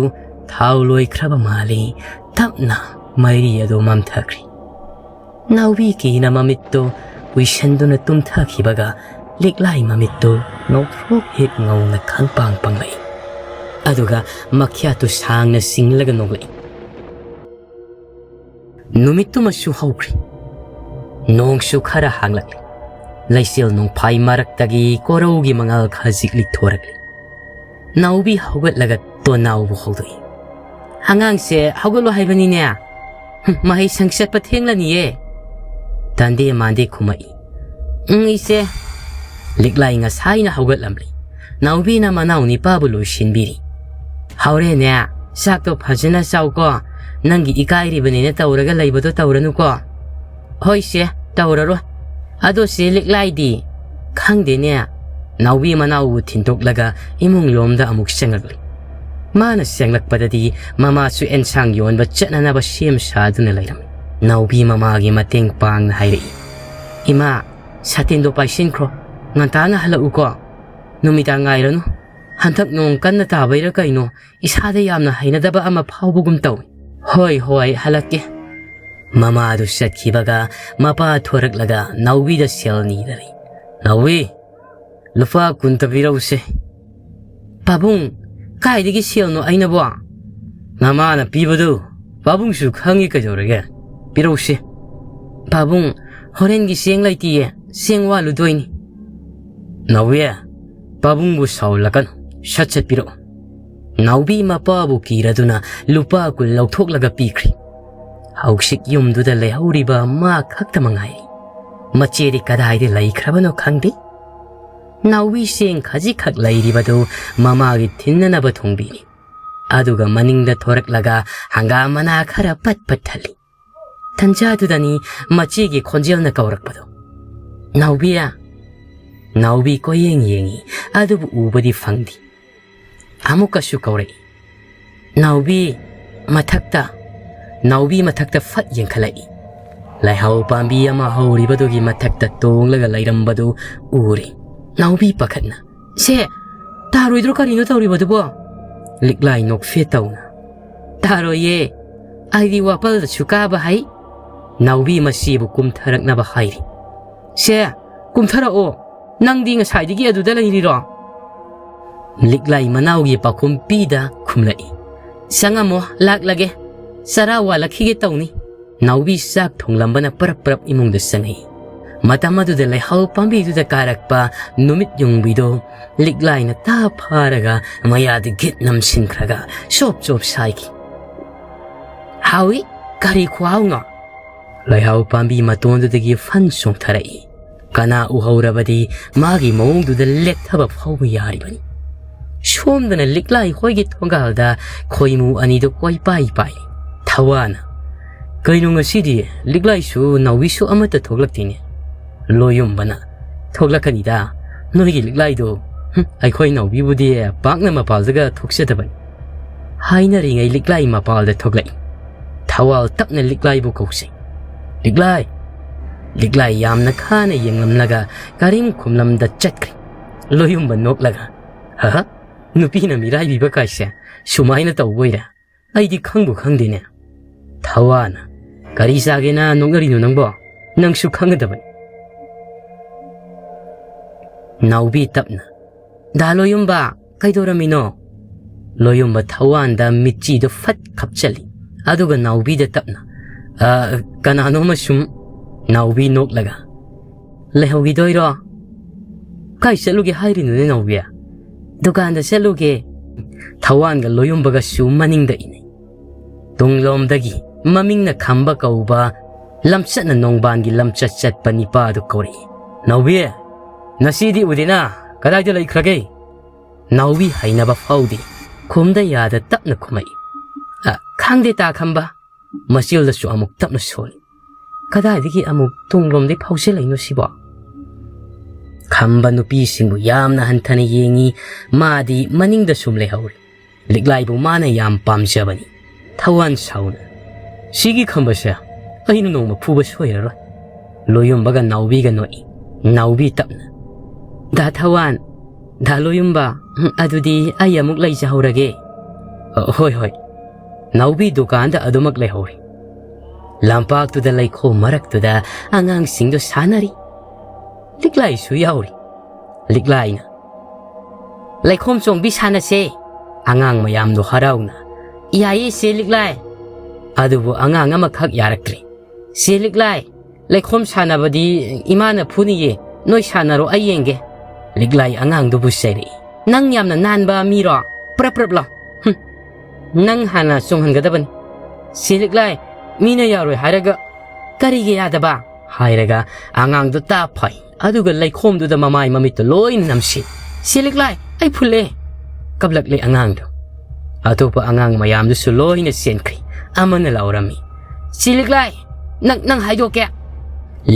ꯊꯥꯎ ꯂꯣꯏꯈ꯭ꯔꯕ ꯃꯥꯜꯂꯤ꯫ ꯇꯞꯅ ꯃꯩꯔꯤ ꯑꯗꯨ ꯃꯝꯊꯈ꯭ꯔꯤ꯫ ꯅꯥꯎꯕꯤ ꯀꯤꯅ ꯃꯃꯤꯠꯇꯨ ꯎꯏꯁꯟꯗꯨꯅ ꯇꯨꯝꯊꯈꯤꯕꯒ ꯂꯤꯛꯂꯥꯏ ꯃꯃꯤꯠꯇꯨ ꯅꯣꯛꯊꯣꯛ ꯍꯦꯛ ꯉꯧꯅ ꯈꯪꯄꯥꯡ ꯄꯥꯡꯂꯛꯏ꯫ ꯑꯗꯨꯒ ꯃꯈ꯭ꯌꯥꯠꯇꯨ ꯁꯥꯡꯅ ꯆꯤꯡꯂꯒ ꯅꯣꯛꯂꯛꯏ꯫ ꯅꯨꯃꯤꯠꯇꯨꯃꯁꯨ ꯍꯧꯈ꯭ꯔꯤ꯫ ꯅꯣꯡꯁꯨ ꯈꯔ ꯍꯥꯡꯂꯛꯂꯤ꯫ ꯂꯩꯆꯤꯜ ꯅꯣꯡꯐꯥꯏ ꯃꯔꯛꯇꯒꯤ ꯀꯣꯔꯧꯒꯤ ꯃꯉꯥꯜ ꯈꯖꯤꯛ ꯂꯤꯛꯊꯣꯔꯛꯂꯤ꯫ ꯅꯥꯎꯕꯤ ꯍꯧꯒꯠꯂꯒ ꯇꯣꯅꯥꯎꯕꯨ ꯍꯧꯗꯣꯛꯏ꯫ "ꯑꯉꯥꯡꯁꯦ ꯍꯧꯒꯠꯂꯣ ꯍꯥꯏꯕꯅꯤꯅꯦ꯫ ꯍꯨꯝ, ꯃꯍꯩ ꯁꯪ ꯆꯠꯄ ꯊꯦꯡꯂꯅꯤꯌꯦ꯫" ꯇꯟꯗꯦ ꯃꯥꯟꯗꯦ ꯈꯨꯝꯃꯛꯏ꯫ "ꯎꯝ, ꯏꯆꯦ꯫" ꯂꯤꯛꯂꯥꯏ ꯉꯁꯥꯏꯅ ꯍꯧꯒꯠꯂꯝꯂꯤ꯫ ꯅꯥꯎꯕꯤꯅ ꯃꯅꯥꯎ ꯅꯤꯄꯥꯕꯨ ꯂꯣꯏꯁꯤꯟꯕꯤꯔꯤ꯫ "ꯍꯧꯔꯦꯅꯦ, ꯆꯥꯛꯇꯣ ꯐꯖꯅ ꯆꯥꯎꯀꯣ꯫ ꯅꯪꯒꯤ ꯏꯀꯥꯏꯔꯤꯕꯅꯦꯅ ꯇꯧꯔꯒ ꯂꯩꯕꯗꯣ ꯇꯧꯔꯅꯨꯀꯣ꯫" "ꯍꯣꯏ ꯆꯦ, ꯇꯧꯔꯔꯣꯏ꯫ ꯑꯗꯣ ꯆꯦ ꯂꯤꯛꯂꯥꯏꯗꯤ?" "ꯈꯪꯗꯦꯅꯦ꯫" ꯅꯥꯎꯕꯤ ꯃꯅꯥꯎꯕꯨ ꯊꯤꯟꯗꯣꯛꯂꯒ ꯏꯃꯨꯡ ꯂꯣꯝꯗ ꯑꯃꯨꯛ ꯆꯪꯂꯛꯂꯤ꯫ ꯃꯥꯅ ꯆꯪꯂꯛꯄꯗꯗꯤ ꯃꯃꯥꯁꯨ ꯑꯦꯟꯁꯥꯡ ꯌꯣꯟꯕ ꯆꯠꯅꯅꯕ ꯁꯦꯝ ꯁꯥꯗꯨꯅ ꯂꯩꯔꯝꯃꯤ꯫ ꯅꯥꯎꯕꯤ ꯃꯃꯥꯒꯤ ꯃꯇꯦꯡ ꯄꯥꯡꯅ ꯍꯥꯏꯔꯛꯏ, "ꯏꯃꯥ, ꯁꯥꯇꯤꯟꯗꯣ ꯄꯥꯏꯁꯤꯟꯈ꯭ꯔꯣ, ꯉꯟꯇꯥꯅ ꯍꯜꯂꯛꯎꯀꯣ꯫ ꯅꯨꯃꯤꯗꯥꯡ ꯉꯥꯏꯔꯅꯨ꯫ ꯍꯟꯗꯛ ꯅꯣꯡ ꯀꯟꯅ ꯇꯥꯕꯩꯔꯥ ꯀꯩꯅꯣ, ꯏꯁꯥꯗ ꯌꯥꯝꯅ ꯍꯩꯅꯗꯕ ꯑꯃ ꯐꯥꯎꯕꯒꯨꯝ ꯇꯧꯏ꯫" "ꯍꯣꯏ, ꯍꯣꯏ, ꯍꯜꯂꯛꯀꯦ꯫" ꯃꯃꯥꯗꯨ ꯆꯠꯈꯤꯕꯒ ꯃꯄꯥ ꯊꯣꯔꯛꯂꯒ ꯅꯥꯎꯕꯤꯗ ꯁꯦꯜ ꯅꯤꯔꯔꯤ꯫ "ꯅꯥꯎꯕꯤ, ꯂꯨꯄꯥ ꯀꯨꯟꯇ ꯄꯤꯔꯧꯁꯦ꯫" "ꯄꯥꯕꯨꯡ, ꯀꯥꯏꯗꯒꯤ ꯁꯦꯜꯅꯣ ꯑꯩꯅꯕꯣ?" "ꯅꯃꯥꯅ ꯄꯤꯕꯗꯨ ꯄꯥꯕꯨꯡꯁꯨ ꯈꯪꯉꯤ ꯀꯩꯗꯧꯔꯒꯦ꯫ ꯄꯤꯔꯧꯁꯦ꯫" "ꯄꯥꯕꯨꯡ, ꯍꯣꯔꯦꯟꯒꯤ ꯆꯦꯡ ꯂꯩꯇꯤꯌꯦ, ꯆꯦꯡ ꯋꯥꯠꯂꯨꯗꯣꯏꯅꯤ꯫" "ꯅꯥꯎꯕꯤ, ꯄꯥꯕꯨꯡꯕꯨ ꯁꯥꯎꯍꯜꯂꯛꯀꯅꯨ, ꯁꯠ ꯁꯠ ꯄꯤꯔꯛꯎ꯫" ꯅꯥꯎꯕꯤ ꯃꯄꯥꯕꯨ ꯀꯤꯔꯗꯨꯅ ꯂꯨꯄꯥ ꯀꯨꯟ ꯂꯧꯊꯣꯛꯂꯒ ꯄꯤꯈ꯭ꯔꯤ꯫ ꯍꯧꯖꯤꯛ ꯌꯨꯝꯗꯨꯗ ꯂꯩꯍꯧꯔꯤꯕ ꯃꯥ ꯈꯛꯇ ꯃꯉꯥꯏꯔꯤ꯫ ꯃꯆꯦꯗꯤ ꯀꯗꯥꯏꯗ ꯂꯩꯈ꯭ꯔꯕꯅꯣ ꯈꯪꯗꯦ꯫ ꯅꯥꯎꯕꯤ ꯆꯦꯡ ꯈꯖꯤꯛꯈꯛ ꯂꯩꯔꯤꯕꯗꯨ ꯃꯃꯥꯒꯤ ꯊꯤꯟꯅꯅꯕ ꯊꯣꯡꯕꯤꯔꯤ꯫ ꯑꯗꯨꯒ ꯃꯅꯤꯡꯗ ꯊꯣꯔꯛꯂꯒ ꯍꯪꯒꯥꯝ ꯃꯅꯥ ꯈꯔ ꯄꯠ ꯄꯠ ꯊꯜꯂꯤ꯫ ꯇꯟꯖꯥꯗꯨꯗꯅꯤ ꯃꯆꯦꯒꯤ ꯈꯣꯟꯖꯦꯜꯅ ꯀꯧꯔꯛꯄꯗꯨ, "ꯅꯥꯎꯕꯤ!" ꯅꯥꯎꯕꯤ ꯀꯣꯏꯌꯦꯡ ꯌꯦꯡꯉꯤ, ꯑꯗꯨꯕꯨ ꯎꯕꯗꯤ ꯐꯪꯗꯦ꯫ ꯑꯃꯨꯛꯀꯁꯨ ꯀꯧꯔꯛꯏ, "ꯅꯥꯎꯕꯤ!" ꯃꯊꯛꯇ, ꯅꯥꯎꯕꯤ ꯃꯊꯛꯇ ꯐꯠ ꯌꯦꯡꯈꯠꯂꯛꯏ꯫ ꯂꯩꯍꯥꯎ ꯄꯥꯝꯕꯤ ꯑꯃ ꯍꯧꯔꯤꯕꯗꯨꯒꯤ ꯃꯊꯛꯇ ꯇꯣꯡꯂꯒ ꯂꯩꯔꯝꯕꯗꯨ ꯎꯔꯦ꯫ ꯅꯥꯎꯕꯤ ꯄꯥꯈꯠꯅ, "ꯁꯦ, ꯇꯥꯔꯣꯏꯗ꯭ꯔꯣ ꯀꯔꯤꯅꯣ ꯇꯧꯔꯤꯕꯗꯨꯕꯣ?" ꯂꯤꯛꯂꯥꯏ ꯅꯣꯛꯐꯦ ꯇꯧꯅ, "ꯇꯥꯔꯣꯏꯌꯦ, ꯑꯩꯗꯤ ꯋꯥꯄꯜꯗꯁꯨ ꯀꯥꯕ ꯍꯩ꯫" ꯅꯥꯎꯕꯤ ꯃꯆꯦꯕꯨ ꯀꯨꯝꯊꯔꯛꯅꯕ ꯍꯥꯏꯔꯤ꯫ "ꯁꯦ, ꯀꯨꯝꯊꯔꯛꯑꯣ, ꯅꯪꯗꯤ ꯉꯁꯥꯏꯗꯒꯤ ꯑꯗꯨꯗ ꯂꯩꯔꯤꯔꯣ?" ꯂꯤꯛꯂꯥꯏ ꯃꯅꯥꯎꯒꯤ ꯄꯥꯎꯈꯨꯝ ꯄꯤꯗ ꯈꯨꯝꯂꯛꯏ, "ꯆꯪꯉꯝꯃꯣ, ꯂꯥꯛꯂꯒꯦ, ꯆꯔꯥ ꯋꯥꯜꯂꯛꯈꯤꯒꯦ ꯇꯧꯅꯤ꯫" ꯅꯥꯎꯕꯤ ꯆꯥꯛ ꯊꯣꯡꯂꯝꯕꯅ ꯄꯔꯞ ꯄꯔꯞ ꯏꯃꯨꯡꯗ ꯆꯪꯉꯛꯏ꯫ ꯃꯇꯝ ꯑꯗꯨꯗ ꯂꯩꯍꯥꯎ ꯄꯥꯝꯕꯤꯗꯨꯗ ꯀꯥꯔꯛꯄ ꯅꯨꯃꯤꯠ ꯌꯨꯡꯕꯤꯗꯣ ꯂꯤꯛꯂꯥꯏꯅ ꯇꯥ ꯐꯥꯔꯒ ꯃꯌꯥꯗ ꯒꯤꯠ ꯅꯝꯁꯤꯟꯈ꯭ꯔꯒ ꯆꯣꯞ ꯆꯣꯞ ꯁꯥꯏꯈꯤ꯫ "ꯍꯥꯎꯏ, ꯀꯔꯤ ꯈꯨꯍꯥꯎꯅꯣ?" ꯂꯩꯍꯥꯎ ꯄꯥꯝꯕꯤ ꯃꯇꯣꯟꯗꯨꯗꯒꯤ ꯐꯟ ꯆꯣꯡꯊꯔꯛꯏ꯫ ꯀꯅꯥ ꯎꯍꯧꯔꯕꯗꯤ ꯃꯥꯒꯤ ꯃꯑꯣꯡꯗꯨꯗ ꯂꯦꯛꯊꯕ ꯐꯥꯎꯕ ꯌꯥꯔꯤꯕꯅꯤ꯫ ꯁꯣꯝꯗꯅ ꯂꯤꯛꯂꯥꯏ ꯍꯣꯏꯒꯤ ꯊꯣꯡꯒꯥꯜꯗ ꯈꯣꯏꯃꯨ ꯑꯅꯤꯗꯨ ꯀꯣꯏꯄꯥꯏ ꯄꯥꯏ꯫ ꯊꯋꯥꯅ, "ꯀꯩꯅꯣ ꯉꯁꯤꯗꯤ ꯂꯤꯛꯂꯥꯏꯁꯨ ꯅꯥꯎꯕꯤꯁꯨ ꯑꯃꯠꯇ ꯊꯣꯛꯂꯛꯇꯦꯅꯦ?" ꯂꯣꯌꯨꯝꯕꯅ, "ꯊꯣꯛꯂꯛꯀꯅꯤꯗ, ꯅꯣꯏꯒꯤ ꯂꯤꯛꯂꯥꯏꯗꯣ, ꯍꯨꯝ, ꯑꯩꯈꯣꯏ ꯅꯥꯎꯕꯤꯕꯨꯗꯤ ꯄꯥꯛꯅ ꯃꯄꯥꯜꯗꯒ ꯊꯣꯛꯆꯗꯕꯅꯤ꯫ ꯍꯥꯏꯅꯔꯤꯉꯩ ꯂꯤꯛꯂꯥꯏ ꯃꯄꯥꯜꯗ ꯊꯣꯛꯂꯛꯏ꯫ ꯊꯋꯥꯜ ꯇꯞꯅ ꯂꯤꯛꯂꯥꯏꯕꯨ ꯀꯧꯁꯤ꯫ ꯂꯤꯛꯂꯥꯏ!" ꯂꯤꯛꯂꯥꯏ ꯌꯥꯝꯅ ꯈꯥꯅ ꯌꯦꯡꯂꯝꯂꯒ ꯀꯔꯤꯝ ꯈꯨꯝꯂꯝꯗ ꯆꯠꯈ꯭ꯔꯦ꯫ ꯂꯣꯌꯨꯝꯕ ꯅꯣꯛꯂꯒ, "ꯍꯍ, ꯅꯨꯄꯤꯅ ꯃꯤꯔꯥꯏꯕꯤꯕ ꯀꯥꯏꯁꯦ ꯁꯨꯃꯥꯏꯅ ꯇꯧꯕꯣꯏꯔꯦ? ꯑꯩꯗꯤ ꯈꯪꯕꯨ ꯈꯪꯗꯦꯅꯦ꯫" ꯊꯋꯥꯅ, "ꯀꯔꯤ ꯆꯥꯒꯦꯅ ꯅꯣꯛꯅꯔꯤꯅꯣ ꯅꯪꯕꯣ? ꯅꯪꯁꯨ ꯈꯪꯒꯗꯕꯅꯤ꯫" ꯅꯥꯎꯕꯤ ꯇꯞꯅ, "ꯗꯥ ꯂꯣꯌꯨꯝꯕ, ꯀꯩꯗꯧꯔꯝꯃꯤꯅꯣ?" ꯂꯣꯌꯨꯝꯕ ꯊꯋꯥꯟꯗ ꯃꯤꯠꯆꯤꯗꯨ ꯐꯠ ꯈꯞꯆꯜꯂꯤ꯫ ꯑꯗꯨꯒ ꯅꯥꯎꯕꯤꯗ ꯇꯞꯅ, "ꯑ, ꯀꯅꯥꯅꯣꯝꯃ ꯁꯨꯝ꯫" ꯅꯥꯎꯕꯤ ꯅꯣꯛꯂꯒ, "ꯂꯩꯍꯧꯈꯤꯗꯣꯏꯔꯣ? ꯀꯥꯏ ꯆꯠꯂꯨꯒꯦ ꯍꯥꯏꯔꯤꯅꯣꯅꯦ ꯅꯥꯎꯕꯤ?" "ꯗꯨꯀꯥꯟꯗ ꯆꯠꯂꯨꯒꯦ꯫" ꯊꯋꯥꯟꯒ ꯂꯣꯌꯨꯝꯕꯒꯁꯨ ꯃꯅꯤꯡꯗ ꯏꯅꯩ꯫ ꯇꯨꯡꯂꯣꯝꯗꯒꯤ ꯃꯃꯤꯡꯅ ꯈꯝꯕ ꯀꯧꯕ ꯂꯝꯆꯠꯅ ꯅꯣꯡꯕꯥꯟꯒꯤ ꯂꯝꯆꯠ ꯆꯠꯄ ꯅꯤꯄꯥꯗꯨ ꯀꯧꯔꯛꯏ꯫ "ꯅꯥꯎꯕꯤ, ꯉꯁꯤꯗꯤ ꯎꯗꯦꯅ, ꯀꯗꯥꯏꯗ ꯂꯩꯈ꯭ꯔꯒꯦ?" ꯅꯥꯎꯕꯤ ꯍꯩꯅꯕ ꯐꯥꯎꯗꯦ꯫ ꯈꯨꯝꯗ ꯌꯥꯗ ꯇꯞꯅ ꯈꯨꯝꯃꯛꯏ꯫ "ꯑ, ꯈꯪꯗꯦ ꯇꯥ ꯈꯝꯕ꯫" ꯃꯆꯤꯜꯗꯁꯨ ꯑꯃꯨꯛ ꯇꯞꯅ ꯁꯣꯜꯂꯤ꯫ "ꯀꯗꯥꯏꯗꯒꯤ ꯑꯃꯨꯛ ꯇꯨꯡꯂꯣꯝꯗꯩ ꯐꯥꯎꯖꯤꯜꯂꯛꯏꯅꯣ ꯁꯤꯕꯣ?" ꯈꯝꯕ ꯅꯨꯄꯤꯁꯤꯡꯕꯨ ꯌꯥꯝꯅ ꯍꯟꯊꯅ ꯌꯦꯡꯉꯤ꯫ ꯃꯥꯗꯤ ꯃꯅꯤꯡꯗ ꯁꯨꯝ ꯂꯩꯍꯧꯔꯤ꯫ ꯂꯤꯛꯂꯥꯏꯕꯨ ꯃꯥꯅ ꯌꯥꯝ ꯄꯥꯝꯖꯕꯅꯤ꯫ ꯊꯋꯥꯟ ꯁꯥꯎꯅ, "ꯁꯤꯒꯤ ꯈꯝꯕꯁꯦ ꯑꯩꯅ ꯅꯣꯡꯃ ꯐꯨꯕ ꯁꯣꯏꯔꯔꯣꯏ꯫" ꯂꯣꯌꯨꯝꯕꯒ ꯅꯥꯎꯕꯤꯒ ꯅꯣꯛꯏ꯫ ꯅꯥꯎꯕꯤ ꯇꯞꯅ, "ꯗꯥ ꯊꯋꯥꯟ, ꯗꯥ ꯂꯣꯌꯨꯝꯕ, ꯎꯝ, ꯑꯗꯨꯗꯤ ꯑꯩ ꯑꯃꯨꯛ ꯂꯩꯖꯍꯧꯔꯒꯦ꯫" "ꯑ, ꯍꯣꯏ, ꯍꯣꯏ꯫" ꯅꯥꯎꯕꯤ ꯗꯨꯀꯥꯟꯗ ꯑꯗꯨꯃꯛ ꯂꯩꯍꯧꯔꯤ꯫ ꯂꯝꯄꯥꯛꯇꯨꯗ ꯂꯩꯈꯣꯝ ꯃꯔꯛꯇꯨꯗ ꯑꯉꯥꯡꯁꯤꯡꯗꯨ ꯁꯥꯟꯅꯔꯤ꯫ ꯂꯤꯛꯂꯥꯏꯁꯨ ꯌꯥꯎꯔꯤ꯫ ꯂꯤꯛꯂꯥꯏꯅ, "ꯂꯩꯈꯣꯝ ꯆꯣꯡꯕꯤ ꯁꯥꯟꯅꯁꯦ꯫" ꯑꯉꯥꯡ ꯃꯌꯥꯝꯗꯣ ꯍꯔꯥꯎꯅ, "ꯌꯥꯏꯌꯦ ꯆꯦ ꯂꯤꯛꯂꯥꯏ꯫" ꯑꯗꯨꯕꯨ ꯑꯉꯥꯡ ꯑꯃꯈꯛ ꯌꯥꯔꯛꯇ꯭ꯔꯦ꯫ "ꯆꯦ ꯂꯤꯛꯂꯥꯏ, ꯂꯩꯈꯣꯝ ꯁꯥꯟꯅꯕꯗꯤ ꯏꯃꯥꯅ ꯐꯨꯅꯤꯌꯦ, ꯅꯣꯏ ꯁꯥꯟꯅꯔꯣ, ꯑꯩ ꯌꯦꯡꯒꯦ꯫" ꯂꯤꯛꯂꯥꯏ ꯑꯉꯥꯡꯗꯨꯕꯨ ꯆꯩꯔꯛꯏ꯫ "ꯅꯪ ꯌꯥꯝꯅ ꯅꯥꯟꯕ ꯃꯤꯔꯣ? ꯄ꯭ꯔꯞ ꯄ꯭ꯔꯞ ꯂꯥꯎ꯫ ꯍꯨꯝ, ꯅꯪ ꯍꯥꯟꯅ ꯆꯣꯡꯍꯟꯒꯗꯕꯅꯤ꯫" "ꯆꯦ ꯂꯤꯛꯂꯥꯏ, ꯃꯤꯅ ꯌꯥꯔꯣꯏ ꯍꯥꯏꯔꯒ ꯀꯔꯤꯒꯤ ꯌꯥꯗꯕ?" ꯍꯥꯏꯔꯒ ꯑꯉꯥꯡꯗꯨ ꯇꯥꯞ ꯐꯥꯏ꯫ ꯑꯗꯨꯒ ꯂꯩꯈꯣꯝꯗꯨꯗ ꯃꯃꯥꯏ ꯃꯃꯤꯠꯇꯨ ꯂꯣꯏꯅ ꯅꯝꯁꯤ꯫ "ꯆꯦ ꯂꯤꯛꯂꯥꯏ, ꯑꯩ ꯐꯨꯜꯂꯦ!" ꯀꯞꯂꯛꯂꯦ ꯑꯉꯥꯡꯗꯨ꯫ ꯑꯇꯣꯞꯄ ꯑꯉꯥꯡ ꯃꯌꯥꯝꯗꯨꯁꯨ ꯂꯣꯏꯅ ꯆꯦꯟꯈ꯭ꯔꯦ꯫ ꯑꯃꯅ ꯂꯥꯎꯔꯝꯃꯤ, "ꯆꯦ ꯂꯤꯛꯂꯥꯏ, ꯅꯪ, ꯅꯪ ꯍꯥꯏꯗꯣꯛꯀꯦ!"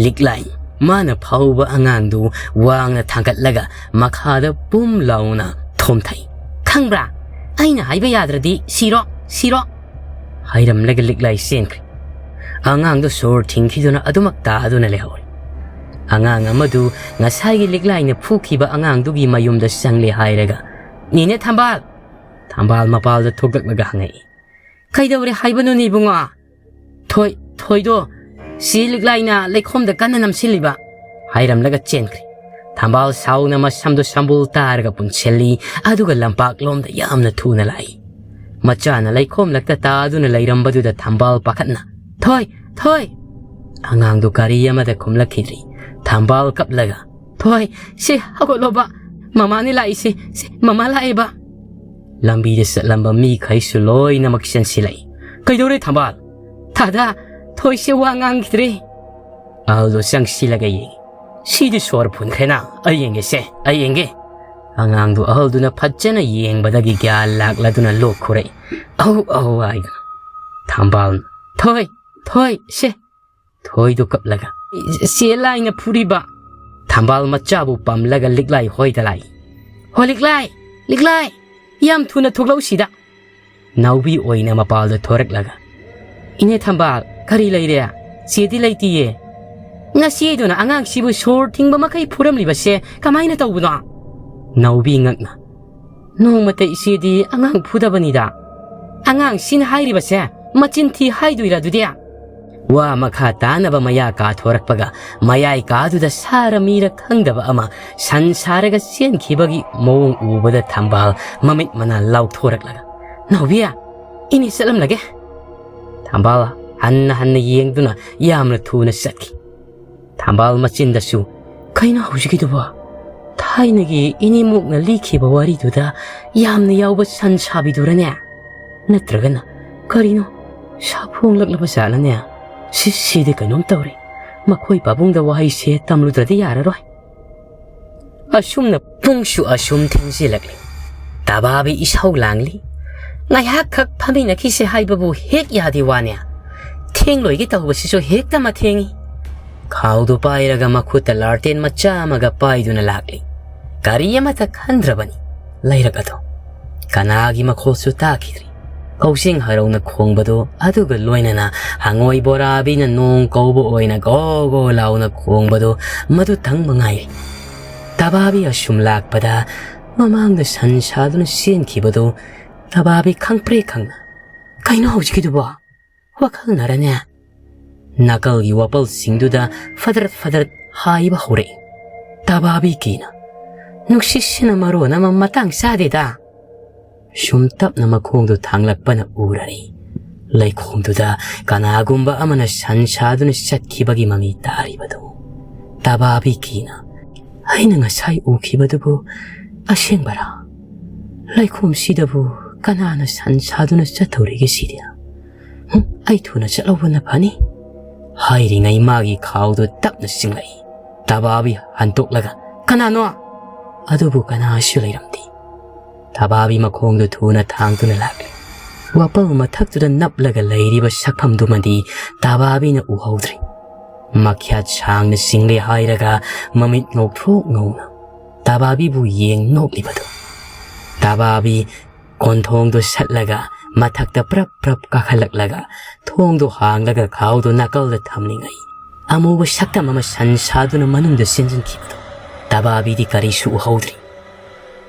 ꯂꯤꯛꯂꯥꯏ, ꯃꯥꯅ ꯐꯥꯎꯕ ꯑꯉꯥꯡꯗꯨ ꯋꯥꯡꯅ ꯊꯥꯡꯒꯠꯂꯒ ꯃꯈꯥꯗ ꯄꯨꯝ ꯂꯥꯎꯅ ꯊꯣꯝꯊꯩ꯫ "ꯈꯪꯕ꯭ꯔꯥ? ꯑꯩꯅ ꯍꯥꯏꯕ ꯌꯥꯗ꯭ꯔꯗꯤ ꯁꯤꯔꯣ, ꯁꯤꯔꯣ!" ꯍꯥꯏꯔꯝꯂꯒ ꯂꯤꯛꯂꯥꯏ ꯆꯦꯟꯈ꯭ꯔꯦ꯫ ꯑꯉꯥꯡꯗꯨ ꯁꯣꯔ ꯊꯤꯡꯈꯤꯗꯨꯅ ꯑꯗꯨꯃꯛ ꯇꯥꯗꯨꯅ ꯂꯩꯍꯧꯔꯦ꯫ ꯑꯉꯥꯡ ꯑꯃꯗꯨ ꯉꯁꯥꯏꯒꯤ ꯂꯤꯛꯂꯥꯏꯅ ꯐꯨꯈꯤꯕ ꯑꯉꯥꯡꯗꯨꯒꯤ ꯃꯌꯨꯝꯗ ꯆꯪꯂꯦ ꯍꯥꯏꯔꯒ, "ꯅꯦꯅꯦ ꯊꯝꯕꯥꯜ!" ꯊꯝꯕꯥꯜ ꯃꯄꯥꯜꯗ ꯊꯣꯛꯂꯛꯂꯒ ꯍꯪꯉꯛꯏ, "ꯀꯩꯗꯧꯔꯦ ꯍꯥꯏꯕꯅꯣꯅꯦ ꯏꯕꯨꯡꯉꯣ?" "ꯊꯣꯏ, ꯊꯣꯏꯗꯣ ꯆꯦ ꯂꯤꯛꯂꯥꯏꯅ ꯂꯩꯈꯣꯝꯗ ꯀꯟꯅ ꯅꯝꯁꯤꯜꯂꯤꯕ" ꯍꯥꯏꯔꯝꯂꯒ ꯆꯦꯟꯈ꯭ꯔꯦ꯫ ꯊꯝꯕꯥꯜ ꯁꯥꯎꯅ ꯃꯁꯝꯗꯨ ꯁꯝꯕꯨꯜ ꯇꯥꯔꯒ ꯄꯨꯟꯁꯤꯜꯂꯤ, ꯑꯗꯨꯒ ꯂꯝꯄꯥꯛꯂꯣꯝꯗ ꯌꯥꯝꯅ ꯊꯨꯅ ꯂꯥꯛꯏ꯫ ꯃꯆꯥꯅ ꯂꯩꯈꯣꯝꯂꯛꯇ ꯇꯥꯗꯨꯅ ꯂꯩꯔꯝꯕꯗꯨꯗ ꯊꯝꯕꯥꯜ ꯄꯥꯈꯠꯅ, "ꯊꯣꯏ! ꯊꯣꯏ!" ꯑꯉꯥꯡꯗꯨ ꯀꯔꯤ ꯑꯃꯗ ꯈꯨꯝꯂꯛꯈꯤꯗ꯭ꯔꯤ꯫ ꯊꯝꯕꯥꯜ ꯀꯞꯂꯒ, "ꯊꯣꯏ, ꯁꯦ ꯍꯧꯒꯠꯂꯣꯕ, ꯃꯃꯥꯅꯦ ꯂꯥꯛꯏꯁꯦ, ꯁꯦ ꯃꯃꯥ ꯂꯥꯛꯑꯦꯕ"꯫ ꯂꯝꯕꯤꯗ ꯆꯠꯂꯝꯕ ꯃꯤꯈꯩꯁꯨ ꯂꯣꯏꯅꯃꯛ ꯆꯦꯟꯁꯤꯜꯂꯛꯏ꯫ "ꯀꯩꯗꯧꯔꯦ ꯊꯝꯕꯥꯜ?" "ꯊꯥꯗꯥ, ꯊꯣꯏꯁꯦ ꯋꯥ ꯉꯥꯡꯈꯤꯗ꯭ꯔꯦ"꯫ ꯑꯍꯜꯗꯣ ꯆꯪꯁꯤꯜꯂꯒ ꯌꯦꯡꯉꯤ꯫ "ꯁꯤꯗꯤ ꯁꯣꯔ ꯐꯨꯟꯈ꯭ꯔꯦꯅ, ꯑꯩ ꯌꯦꯡꯒꯦꯁꯦ, ꯑꯩ ꯌꯦꯡꯒꯦ"꯫ ꯑꯉꯥꯡꯗꯨ ꯑꯍꯜꯗꯨꯅ ꯐꯖꯅ ꯌꯦꯡꯕꯗꯒꯤ ꯒ꯭ꯌꯥꯟ ꯂꯥꯛꯂꯗꯨꯅ ꯂꯣꯛ ꯈꯨꯔꯛꯏ꯫ "ꯑꯧ, ꯑꯧ" ꯍꯥꯏꯗꯨꯅ꯫ ꯊꯝꯕꯥꯜꯅ, "ꯊꯣꯏ, ꯊꯣꯏ, ꯁꯦ!" ꯊꯣꯏꯗꯨ ꯀꯞꯂꯒ, "ꯆꯦ ꯂꯥꯏꯅ ꯐꯨꯔꯤꯕ!" ꯊꯝꯕꯥꯜ ꯃꯆꯥꯕꯨ ꯄꯝꯂꯒ ꯂꯤꯛꯂꯥꯏ ꯍꯣꯏꯗ ꯂꯥꯛꯏ꯫ "ꯍꯣ ꯂꯤꯛꯂꯥꯏ, ꯂꯤꯛꯂꯥꯏ! ꯌꯥꯝ ꯊꯨꯅ ꯊꯣꯛꯂꯛꯎ ꯁꯤꯗ!" ꯅꯥꯎꯕꯤ ꯑꯣꯏꯅ ꯃꯄꯥꯜꯗ ꯊꯣꯔꯛꯂꯒ, "ꯏꯅꯦ ꯊꯝꯕꯥꯜ, ꯀꯔꯤ ꯂꯩꯔꯦ? ꯆꯦꯗꯤ ꯂꯩꯇꯤꯌꯦ꯫ ꯅꯆꯦꯗꯨꯅ ꯑꯉꯥꯡꯁꯤꯕꯨ ꯁꯣꯔ ꯊꯤꯡꯕ ꯃꯈꯩ ꯐꯨꯔꯝꯂꯤꯕꯁꯦ ꯀꯃꯥꯏꯅ ꯇꯧꯕꯅꯣ?" ꯅꯥꯎꯕꯤ ꯉꯛꯅ, "ꯅꯣꯡꯃꯇ ꯏꯆꯦꯗꯤ ꯑꯉꯥꯡ ꯐꯨꯗꯕꯅꯤꯗ꯫ ꯑꯉꯥꯡꯁꯤꯅ ꯍꯥꯏꯔꯤꯕꯁꯦ ꯃꯆꯤꯟ ꯊꯤ ꯍꯥꯏꯗꯣꯏꯔꯥ ꯑꯗꯨꯗꯤ?" ꯋꯥ ꯃꯈꯥ ꯇꯥꯅꯕ ꯃꯌꯥ ꯀꯥꯊꯣꯔꯛꯄꯒ, ꯃꯌꯥꯏ ꯀꯥꯗꯨꯗ ꯁꯥꯔ ꯃꯤꯔ ꯈꯪꯗꯕ ꯑꯃ ꯁꯟ ꯁꯥꯔꯒ ꯆꯦꯟꯈꯤꯕꯒꯤ ꯃꯑꯣꯡ ꯎꯕꯗ ꯊꯝꯕꯥꯜ ꯃꯃꯤꯠ ꯃꯅꯥ ꯂꯥꯎꯊꯣꯔꯛꯂꯒ, "ꯅꯥꯎꯕꯤ, ꯏꯅꯦ ꯆꯠꯂꯝꯂꯒꯦ!" ꯊꯝꯕꯥꯜ ꯍꯟꯅ ꯍꯟꯅ ꯌꯦꯡꯗꯨꯅ ꯌꯥꯝꯅ ꯊꯨꯅ ꯆꯠꯈꯤ꯫ ꯊꯝꯕꯥꯜ ꯃꯆꯤꯟꯗꯁꯨ, "ꯀꯩꯅꯣ ꯍꯧꯖꯤꯛꯀꯤꯗꯨꯕꯣ? ꯊꯥꯏꯅꯒꯤ ꯏꯅꯦꯃꯣꯛꯅ ꯂꯤꯈꯤꯕ ꯋꯥꯔꯤꯗꯨꯗ ꯌꯥꯝꯅ ꯌꯥꯎꯕ ꯁꯟ ꯁꯥꯕꯤꯗꯨꯔꯅꯦ? ꯅꯠꯇ꯭ꯔꯒꯅ ꯀꯔꯤꯅꯣ ꯁꯥꯐꯣꯡꯂꯛꯂꯕ ꯖꯥꯠꯂꯅꯦ? ꯁꯤ, ꯁꯤꯗꯤ ꯀꯩꯅꯣꯝ ꯇꯧꯔꯦ꯫ ꯃꯈꯣꯏ ꯄꯥꯕꯨꯡꯗ ꯋꯥꯍꯩꯁꯦ ꯇꯝꯂꯨꯗ꯭ꯔꯗꯤ ꯌꯥꯔꯔꯣꯏ꯫" ꯑꯁꯨꯝꯅ ꯄꯨꯡꯁꯨ ꯑꯁꯨꯝ ꯊꯦꯡꯖꯤꯜꯂꯛꯂꯤ꯫ ꯇꯕꯥꯕꯤ ꯏꯁꯧ ꯂꯥꯡꯂꯤ꯫ ꯉꯥꯏꯍꯥꯛꯈꯛ ꯐꯝꯃꯤꯟꯅꯈꯤꯁꯦ ꯍꯥꯏꯕꯕꯨ ꯍꯦꯛ ꯌꯥꯗꯦ ꯋꯥꯅꯦ꯫ ꯊꯦꯡꯂꯣꯏꯒꯦ ꯇꯧꯕꯁꯤꯁꯨ ꯍꯦꯛꯇ ꯃꯊꯦꯡꯏ꯫ ꯈꯥꯎꯗꯨ ꯄꯥꯏꯔꯒ ꯃꯈꯨꯠꯇ ꯂꯥꯔꯇꯦꯟ ꯃꯆꯥ ꯑꯃꯒ ꯄꯥꯏꯗꯨꯅ ꯂꯥꯛꯂꯤ꯫ ꯒꯥꯔꯤ ꯑꯃꯠꯇ ꯈꯟꯗ꯭ꯔꯕꯅꯤ ꯂꯩꯔꯛ ꯑꯗꯨ꯫ ꯀꯅꯥꯒꯤ ꯃꯈꯣꯜꯁꯨ ꯇꯥꯈꯤꯗ꯭ꯔꯤ꯫ ꯀꯧꯖꯦꯡ ꯍꯔꯧꯅ ꯈꯣꯡꯕꯗꯨ ꯑꯗꯨꯒ ꯂꯣꯏꯅꯅ ꯍꯉꯣꯏ ꯕꯣꯔꯥꯕꯤꯅ ꯅꯣꯡ ꯀꯧꯕ ꯑꯣꯏꯅ ꯒꯣ ꯒꯣ ꯂꯥꯎꯅ ꯈꯣꯡꯕꯗꯨ ꯃꯗꯨꯇꯪ ꯃꯉꯥꯏꯔꯦ꯫ ꯇꯕꯥꯕꯤ ꯑꯁꯨꯝ ꯂꯥꯛꯄꯗ ꯃꯃꯥꯡꯗ ꯁꯟ ꯁꯥꯗꯨꯅ ꯆꯦꯟꯈꯤꯕꯗꯨ ꯇꯕꯥꯕꯤ ꯈꯪꯄ꯭ꯔꯦꯛ ꯈꯪꯅ, "ꯀꯩꯅꯣ ꯍꯧꯖꯤꯛꯀꯤꯗꯨꯕꯣ? ꯋꯥꯈꯜꯅꯔꯅꯦ?" ꯅꯥꯀꯜꯒꯤ ꯋꯥꯄꯜꯁꯤꯡꯗꯨꯗ ꯐꯗ꯭ꯔꯠ ꯐꯗ꯭ꯔꯠ ꯍꯥꯏꯕ ꯍꯧꯔꯛꯏ꯫ ꯇꯕꯥꯕꯤ ꯀꯤꯅ, "ꯅꯨꯡꯁꯤꯠꯁꯤꯅ ꯃꯔꯣꯟ ꯑꯃ ꯃꯇꯥꯡ ꯆꯥꯗꯦꯗ!" ꯁꯨꯝ ꯇꯞꯅ ꯃꯈꯣꯡꯗꯨ ꯊꯥꯡꯂꯛꯄꯅ ꯎꯔꯔꯤ꯫ ꯂꯩꯈꯣꯝꯗꯨꯗ ꯀꯅꯥꯒꯨꯝꯕ ꯑꯃꯅ ꯁꯟ ꯁꯥꯗꯨꯅ ꯆꯠꯈꯤꯕꯒꯤ ꯃꯃꯤ ꯇꯥꯔꯤꯕꯗꯨ꯫ ꯇꯕꯥꯕꯤ ꯀꯤꯅ, "ꯑꯩꯅ ꯉꯁꯥꯏ ꯎꯈꯤꯕꯗꯨꯕꯨ ꯑꯁꯦꯡꯕꯔꯥ? ꯂꯩꯈꯣꯝꯁꯤꯗꯕꯨ ꯀꯅꯥꯅ ꯁꯟ ꯁꯥꯗꯨꯅ ꯆꯠꯇꯧꯔꯤꯒꯦ ꯁꯤꯗꯤ? ꯍꯨꯝ, ꯑꯩ ꯊꯨꯅ ꯆꯠꯍꯧꯕꯅ ꯐꯅꯤ꯫" ꯍꯥꯏꯔꯤꯉꯩ ꯃꯥꯒꯤ ꯈꯥꯎꯗꯨ ꯇꯞꯅ ꯆꯤꯡꯂꯛꯏ꯫ ꯇꯕꯥꯕꯤ ꯍꯟꯇꯣꯛꯂꯒ, "ꯀꯅꯥꯅꯣ?" ꯑꯗꯨꯕꯨ ꯀꯅꯥꯁꯨ ꯂꯩꯔꯝꯗꯦ꯫ ꯇꯕꯥꯕꯤ ꯃꯈꯣꯡꯗꯨ ꯊꯨꯅ ꯊꯥꯡꯗꯨꯅ ꯂꯥꯛꯂꯤ꯫ ꯋꯥꯄꯜ ꯃꯊꯛꯇꯨꯗ ꯅꯞꯂꯒ ꯂꯩꯔꯤꯕ ꯁꯛꯐꯝꯗꯨꯃꯗꯤ ꯇꯕꯥꯕꯤꯅ ꯎꯍꯧꯗ꯭ꯔꯦ꯫ ꯃꯈ꯭ꯌꯥꯠ ꯁꯥꯡꯅ ꯆꯤꯡꯂꯦ ꯍꯥꯏꯔꯒ ꯃꯃꯤꯠ ꯉꯧꯊ꯭ꯔꯣꯛ ꯉꯧꯅ ꯇꯕꯥꯕꯤꯕꯨ ꯌꯦꯡ ꯅꯣꯛꯂꯤꯕꯗꯨ꯫ ꯇꯕꯥꯕꯤ ꯀꯣꯟꯊꯣꯡꯗꯨ ꯁꯠꯂꯒ ꯃꯊꯛꯇ ꯄ꯭ꯔꯞ ꯄ꯭ꯔꯞ ꯀꯥꯈꯠꯂꯛꯂꯒ ꯊꯣꯡꯗꯨ ꯍꯥꯡꯂꯒ ꯈꯥꯎꯗꯨ ꯅꯥꯀꯜꯗ ꯊꯝꯂꯤꯉꯩ ꯑꯃꯨꯕ ꯁꯛꯇꯝ ꯑꯃ ꯁꯟ ꯁꯥꯗꯨꯅ ꯃꯅꯨꯡꯗ ꯆꯦꯟꯁꯤꯟꯈꯤꯕꯗꯨ ꯇꯕꯥꯕꯤꯗꯤ ꯀꯔꯤꯁꯨ ꯎꯍꯧꯗ꯭ꯔꯤ꯫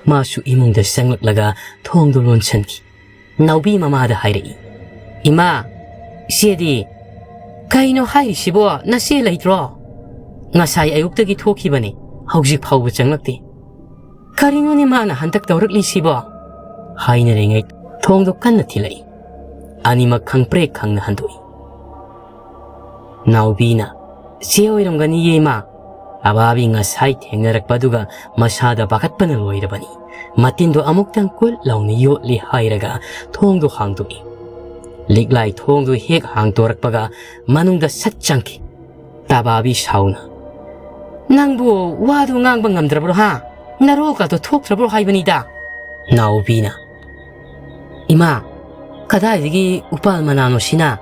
ꯃꯥꯁꯨ ꯏꯃꯨꯡꯗ ꯆꯪꯂꯛꯂꯒ ꯊꯣꯡꯗꯨ ꯂꯣꯟꯁꯤꯟꯈꯤ꯫ ꯅꯥꯎꯕꯤ ꯃꯃꯥꯗ ꯍꯥꯏꯔꯛꯏ, "ꯏꯃꯥ, ꯏꯆꯦꯗꯤ ꯀꯩꯅꯣ ꯍꯥꯏꯔꯤꯁꯤꯕꯣ? ꯅꯆꯦ ꯂꯩꯇ꯭ꯔꯣ? ꯉꯁꯥꯏ ꯑꯌꯨꯛꯇꯒꯤ ꯊꯣꯛꯈꯤꯕꯅꯤ, ꯍꯧꯖꯤꯛ ꯐꯥꯎꯕ ꯆꯪꯂꯛꯇꯦ꯫ ꯀꯔꯤꯅꯣꯅꯦ ꯃꯥꯅ ꯍꯟꯗꯛ ꯇꯧꯔꯛꯂꯤꯁꯤꯕꯣ?" ꯍꯥꯏꯅꯔꯤꯉꯩ ꯊꯣꯡꯗꯣ ꯀꯟꯅ ꯊꯤꯜꯂꯛꯏ꯫ ꯑꯅꯤꯃꯛ ꯈꯪꯄ꯭ꯔꯦꯛ ꯈꯪꯅ ꯍꯟꯗꯣꯛꯏ꯫ ꯅꯥꯎꯕꯤꯅ, "ꯆꯦ ꯑꯣꯏꯔꯝꯒꯅꯤꯌꯦ ꯏꯃꯥ꯫ ꯑꯕꯥꯕꯤ ꯉꯁꯥꯏ ꯊꯦꯡꯅꯔꯛꯄꯗꯨꯒ ꯃꯁꯥꯗ ꯄꯥꯈꯠꯄꯅ ꯂꯣꯏꯔꯕꯅꯤ꯫ ꯃꯇꯤꯟꯗꯣ ꯑꯃꯨꯛꯇꯪ ꯀꯨꯠ ꯂꯥꯎꯅ ꯌꯣꯠꯂꯤ" ꯍꯥꯏꯔꯒ ꯊꯣꯡꯗꯣ ꯍꯥꯡꯗꯣꯛꯏ꯫ ꯂꯤꯛꯂꯥꯏ ꯊꯣꯡꯗꯣ ꯍꯦꯛ ꯍꯥꯡꯗꯣꯔꯛꯄꯒ ꯃꯅꯨꯡꯗ ꯁꯠ ꯆꯪꯈꯤ꯫ ꯇꯕꯥꯕꯤ ꯁꯥꯎꯅ, "ꯅꯪꯕꯨ ꯋꯥꯗꯨ ꯉꯥꯡꯕ ꯉꯝꯗ꯭ꯔꯕ꯭ꯔꯣ ꯍꯥ? ꯅꯔꯣꯛꯀꯗꯣ ꯊꯣꯛꯇ꯭ꯔꯕ꯭ꯔꯣ ꯍꯥꯏꯕꯅꯤꯗ?" ꯅꯥꯎꯕꯤꯅ, "ꯏꯃꯥ, ꯀꯗꯥꯏꯗꯒꯤ ꯎꯄꯥꯜ ꯃꯅꯥꯅꯣ ꯁꯤꯅ?"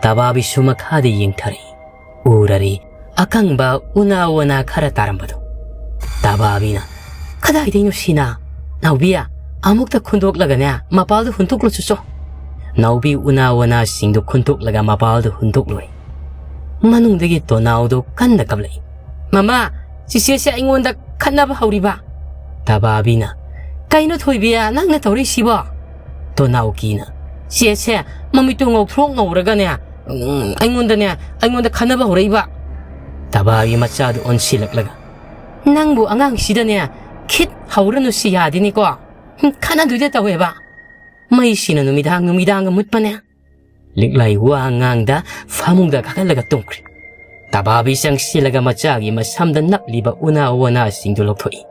ꯇꯕꯥꯕꯤꯁꯨ ꯃꯈꯥꯗ ꯌꯦꯡꯊꯔꯛꯏ꯫ ꯎꯔꯔꯤ ꯑꯀꯪꯕ ꯎꯅꯥ ꯋꯥꯅꯥ ꯈꯔ ꯇꯥꯔꯝꯕꯗꯨ꯫ ꯇꯕꯥꯕꯤꯅ, "ꯀꯗꯥꯏꯗꯩꯅꯣ ꯁꯤꯅ? ꯅꯥꯎꯕꯤ, ꯑꯃꯨꯛꯇ ꯈꯨꯟꯗꯣꯛꯂꯒꯅꯦ ꯃꯄꯥꯜꯗ ꯍꯨꯟꯗꯣꯛꯂꯨꯆꯣ ꯆꯣ꯫" ꯅꯥꯎꯕꯤ ꯎꯅꯥ ꯋꯥꯅꯥꯁꯤꯡꯗꯨ ꯈꯨꯟꯗꯣꯛꯂꯒ ꯃꯄꯥꯜꯗ ꯍꯨꯟꯗꯣꯛꯂꯨꯔꯦ꯫ ꯃꯅꯨꯡꯗꯒꯤ ꯇꯣꯅꯥꯎꯗꯨ ꯀꯟꯅ ꯀꯞꯂꯛꯏ꯫ "ꯃꯃꯥ, ꯆꯤꯆꯦꯁꯦ ꯑꯩꯉꯣꯟꯗ ꯈꯠꯅꯕ ꯍꯧꯔꯤꯕ꯫" ꯇꯕꯥꯕꯤꯅ, "ꯀꯩꯅꯣ ꯊꯣꯏꯕꯤ, ꯅꯪꯅ ꯇꯧꯔꯤꯁꯤꯕꯣ?" ꯇꯣꯅꯥꯎꯀꯤꯅ, "ꯆꯦꯁꯦ ꯃꯃꯤꯠꯇꯨ ꯉꯧꯊ꯭ꯔꯣꯛ ꯉꯧꯔꯒꯅꯦ, ꯎꯝ, ꯑꯩꯉꯣꯟꯗꯅꯦ, ꯑꯩꯉꯣꯟꯗ ꯈꯠꯅꯕ ꯍꯧꯔꯛꯏꯕ꯫" ꯇꯕꯥꯕꯤ ꯃꯆꯥꯗꯨ ꯑꯣꯟꯁꯤꯜꯂꯛꯂꯒ, "ꯅꯪꯕꯨ ꯑꯉꯥꯡꯁꯤꯗꯅꯦ ꯈꯤꯠ ꯍꯧꯔꯅꯨ ꯁꯤ ꯌꯥꯗꯦꯅꯦꯀꯣ꯫ ꯍꯨꯝ, ꯈꯠꯅꯗꯣꯏꯗ ꯇꯧꯋꯦꯕ꯫ ꯃꯩꯁꯤꯅ ꯅꯨꯃꯤꯗꯥꯡ ꯅꯨꯃꯤꯗꯥꯡꯒ ꯃꯨꯠꯄꯅꯦ꯫" ꯂꯤꯛꯂꯥꯏ ꯋꯥ ꯉꯥꯡꯗ ꯐꯃꯨꯡꯗ ꯀꯥꯈꯠꯂꯒ ꯇꯨꯝꯈ꯭ꯔꯦ꯫ ꯇꯕꯥꯕꯤ ꯆꯪꯁꯤꯜꯂꯒ ꯃꯆꯥꯒꯤ ꯃꯁꯝꯗ ꯅꯞꯂꯤꯕ ꯎꯅꯥ ꯋꯥꯅꯥꯁꯤꯡꯗꯨ ꯂꯧꯊꯣꯛꯏ꯫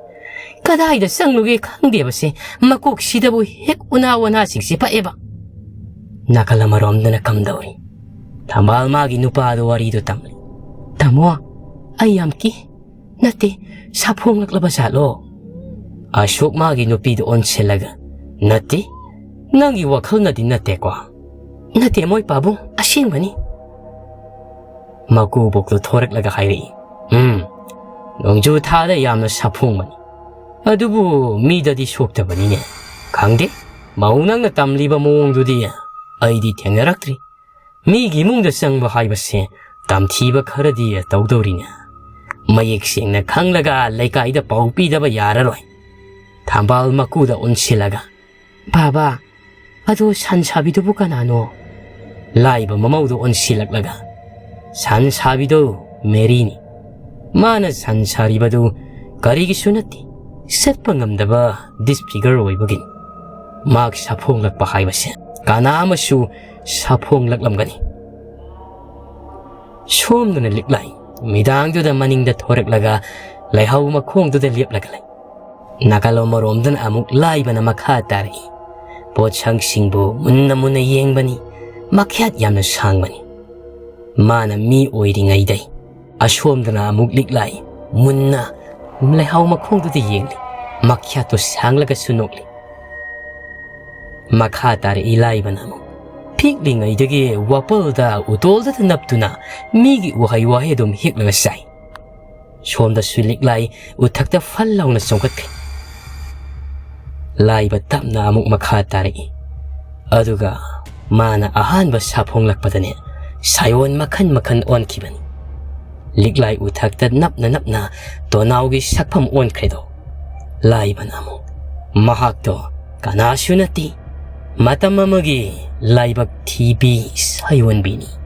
ꯀꯗꯥꯏꯗ ꯆꯪꯂꯨꯒꯦ ꯈꯪꯗꯦꯕꯁꯦ, ꯃꯀꯣꯛꯁꯤꯗꯕꯨ ꯍꯦꯛ ꯎꯅꯥ ꯋꯥꯅꯥꯁꯤꯡꯁꯦ ꯄꯛꯑꯦꯕ꯫ ꯅꯥꯀꯜ ꯑꯃꯔꯣꯝꯗꯅ ꯀꯝꯗꯧꯔꯤ? ꯊꯝꯕꯥꯜ ꯃꯥꯒꯤ ꯅꯨꯄꯥꯗꯨ ꯋꯥꯔꯤꯗꯨ ꯇꯝꯂꯤ꯫ "ꯇꯥꯃꯣ, ꯑꯩ ꯌꯥꯝ ꯀꯤ꯫ ꯅꯠꯇꯦ, ꯁꯥꯐꯣꯡꯂꯛꯂꯕ ꯖꯥꯠꯂꯣ?" ꯑꯁꯣꯛ ꯃꯥꯒꯤ ꯅꯨꯄꯤꯗ ꯑꯣꯟꯁꯤꯜꯂꯒ, "ꯅꯠꯇꯦ, ꯅꯪꯒꯤ ꯋꯥꯈꯜꯅꯗꯤ ꯅꯠꯇꯦꯀꯣ?" "ꯅꯠꯇꯦ ꯃꯣꯏ ꯄꯥꯕꯨꯡ, ꯑꯁꯦꯡꯕꯅꯤ꯫" ꯃꯀꯨꯕꯣꯛꯇꯨ ꯊꯣꯔꯛꯂꯒ ꯍꯥꯏꯔꯛꯏ, "ꯎꯝ, ꯅꯣꯡꯖꯨ ꯊꯥꯗ ꯌꯥꯝꯅ ꯁꯥꯐꯣꯡꯕꯅꯤ꯫ ꯑꯗꯨꯕꯨ ꯃꯤꯗꯗꯤ ꯁꯣꯛꯇꯕꯅꯤꯅꯦ꯫ ꯈꯪꯗꯦ, ꯃꯧ ꯅꯪꯅ ꯇꯝꯂꯤꯕ ꯃꯑꯣꯡꯗꯨꯗꯤ ꯑꯩꯗꯤ ꯊꯦꯡꯅꯔꯛꯇ꯭ꯔꯤ꯫ ꯃꯤꯒꯤ ꯏꯃꯨꯡꯗ ꯆꯪꯕ ꯍꯥꯏꯕꯁꯦ ꯇꯝꯊꯤꯕ ꯈꯔꯗꯤ ꯇꯧꯗꯧꯔꯤꯅꯦ꯫ ꯃꯌꯦꯛ ꯁꯦꯡꯅ ꯈꯪꯂꯒ ꯂꯩꯀꯥꯏꯗ ꯄꯥꯎ ꯄꯤꯗꯕ ꯌꯥꯔꯔꯣꯏ꯫" ꯊꯝꯕꯥꯜ ꯃꯀꯨꯗ ꯑꯣꯟꯁꯤꯜꯂꯒ, "ꯕꯥꯕꯥ, ꯑꯗꯣ ꯁꯟ ꯁꯥꯕꯤꯗꯨꯕꯨ ꯀꯅꯥꯅꯣ?" ꯂꯥꯏꯕ ꯃꯃꯧꯗꯨ ꯑꯣꯟꯁꯤꯜꯂꯛꯂꯒ, "ꯁꯟ ꯁꯥꯕꯤꯗꯣ ꯃꯦꯔꯤꯅꯤ꯫ ꯃꯥꯅ ꯁꯟ ꯁꯥꯔꯤꯕꯗꯨ ꯀꯔꯤꯒꯤꯁꯨ ꯅꯠꯇꯦ, ꯆꯠꯄ ꯉꯝꯗꯕ ꯗꯤꯁꯐꯤꯒꯔ ꯑꯣꯏꯕꯒꯤꯅꯤ꯫ ꯃꯍꯥꯛ ꯁꯥꯐꯣꯡꯂꯛꯄ ꯍꯥꯏꯕꯁꯦ ꯀꯅꯥ ꯑꯃꯁꯨ ꯁꯥꯐꯣꯡꯂꯛꯂꯝꯒꯅꯤ꯫" ꯁꯣꯝꯗꯅ ꯂꯤꯛꯂꯥꯏ ꯃꯤꯗꯥꯡꯗꯨꯗ ꯃꯅꯤꯡꯗ ꯊꯣꯔꯛꯂꯒ ꯂꯩꯍꯥꯎ ꯃꯈꯣꯡꯗꯨꯗ ꯂꯦꯞꯂꯒ ꯂꯩ꯫ ꯅꯥꯀꯜ ꯑꯃꯔꯣꯝꯗꯅ ꯑꯃꯨꯛ ꯂꯥꯏꯕꯅ ꯃꯈꯥ ꯇꯥꯔꯛꯏ꯫ ꯄꯣꯠꯁꯪꯁꯤꯡꯕꯨ ꯃꯨꯟꯅ ꯃꯨꯟꯅ ꯌꯦꯡꯕꯅꯤ꯫ ꯃꯈ꯭ꯌꯥꯠ ꯌꯥꯝꯅ ꯁꯥꯡꯕꯅꯤ꯫ ꯃꯥꯅ ꯃꯤ ꯑꯣꯏꯔꯤꯉꯩꯗꯩ ꯑꯁꯣꯝꯗꯅ ꯑꯃꯨꯛ ꯂꯤꯛꯂꯥꯏ ꯃꯨꯟꯅ ꯂꯩꯍꯥꯎ ꯃꯈꯣꯡꯗꯨꯗ ꯌꯦꯡꯂꯤ꯫ ꯃꯈ꯭ꯌꯥꯠꯇꯨ ꯁꯥꯡꯂꯒꯁꯨ ꯅꯣꯛꯂꯤ꯫ ꯃꯈꯥ ꯇꯥꯔꯛꯏ ꯂꯥꯏꯕꯅ ꯑꯃꯨꯛ꯫ ꯄꯤꯛꯂꯤꯉꯩꯗꯒꯤ ꯋꯥꯄꯜꯗ ꯎꯇꯣꯜꯗꯇ ꯅꯞꯇꯨꯅ ꯃꯤꯒꯤ ꯎꯍꯩ ꯋꯥꯍꯩ ꯑꯗꯨꯝ ꯍꯦꯛꯂꯒ ꯆꯥꯏ꯫ ꯁꯣꯝꯗꯁꯨ ꯂꯤꯛꯂꯥꯏ ꯎꯊꯛꯇ ꯐꯜ ꯂꯥꯎꯅ ꯆꯣꯡꯈꯠꯈꯤ꯫ ꯂꯥꯏꯕ ꯇꯞꯅ ꯑꯃꯨꯛ ꯃꯈꯥ ꯇꯥꯔꯛꯏ꯫ ꯑꯗꯨꯒ ꯃꯥꯅ ꯑꯍꯥꯟꯕ ꯁꯥꯐꯣꯡꯂꯛꯄꯗꯅꯦ, ꯁꯥꯌꯣꯟ ꯃꯈꯟ ꯃꯈꯟ ꯑꯣꯟꯈꯤꯕꯅꯤ꯫ ꯂꯤꯛꯂꯥꯏ ꯎꯊꯛꯇ ꯅꯞꯅ ꯅꯞꯅ ꯇꯣꯅꯥꯎꯒꯤ ꯁꯛꯐꯝ ꯑꯣꯟꯈ꯭ꯔꯦꯗꯣ꯫ ꯂꯥꯏꯕꯅ ꯑꯃꯨꯛ, "ꯃꯍꯥꯛꯇꯣ ꯀꯅꯥꯁꯨ ꯅꯠꯇꯦ, ꯃꯇꯝ ꯑꯃꯒꯤ ꯂꯥꯏꯕꯛ ꯊꯤꯕꯤ ꯁꯥꯌꯣꯟꯕꯤꯅꯤ꯫"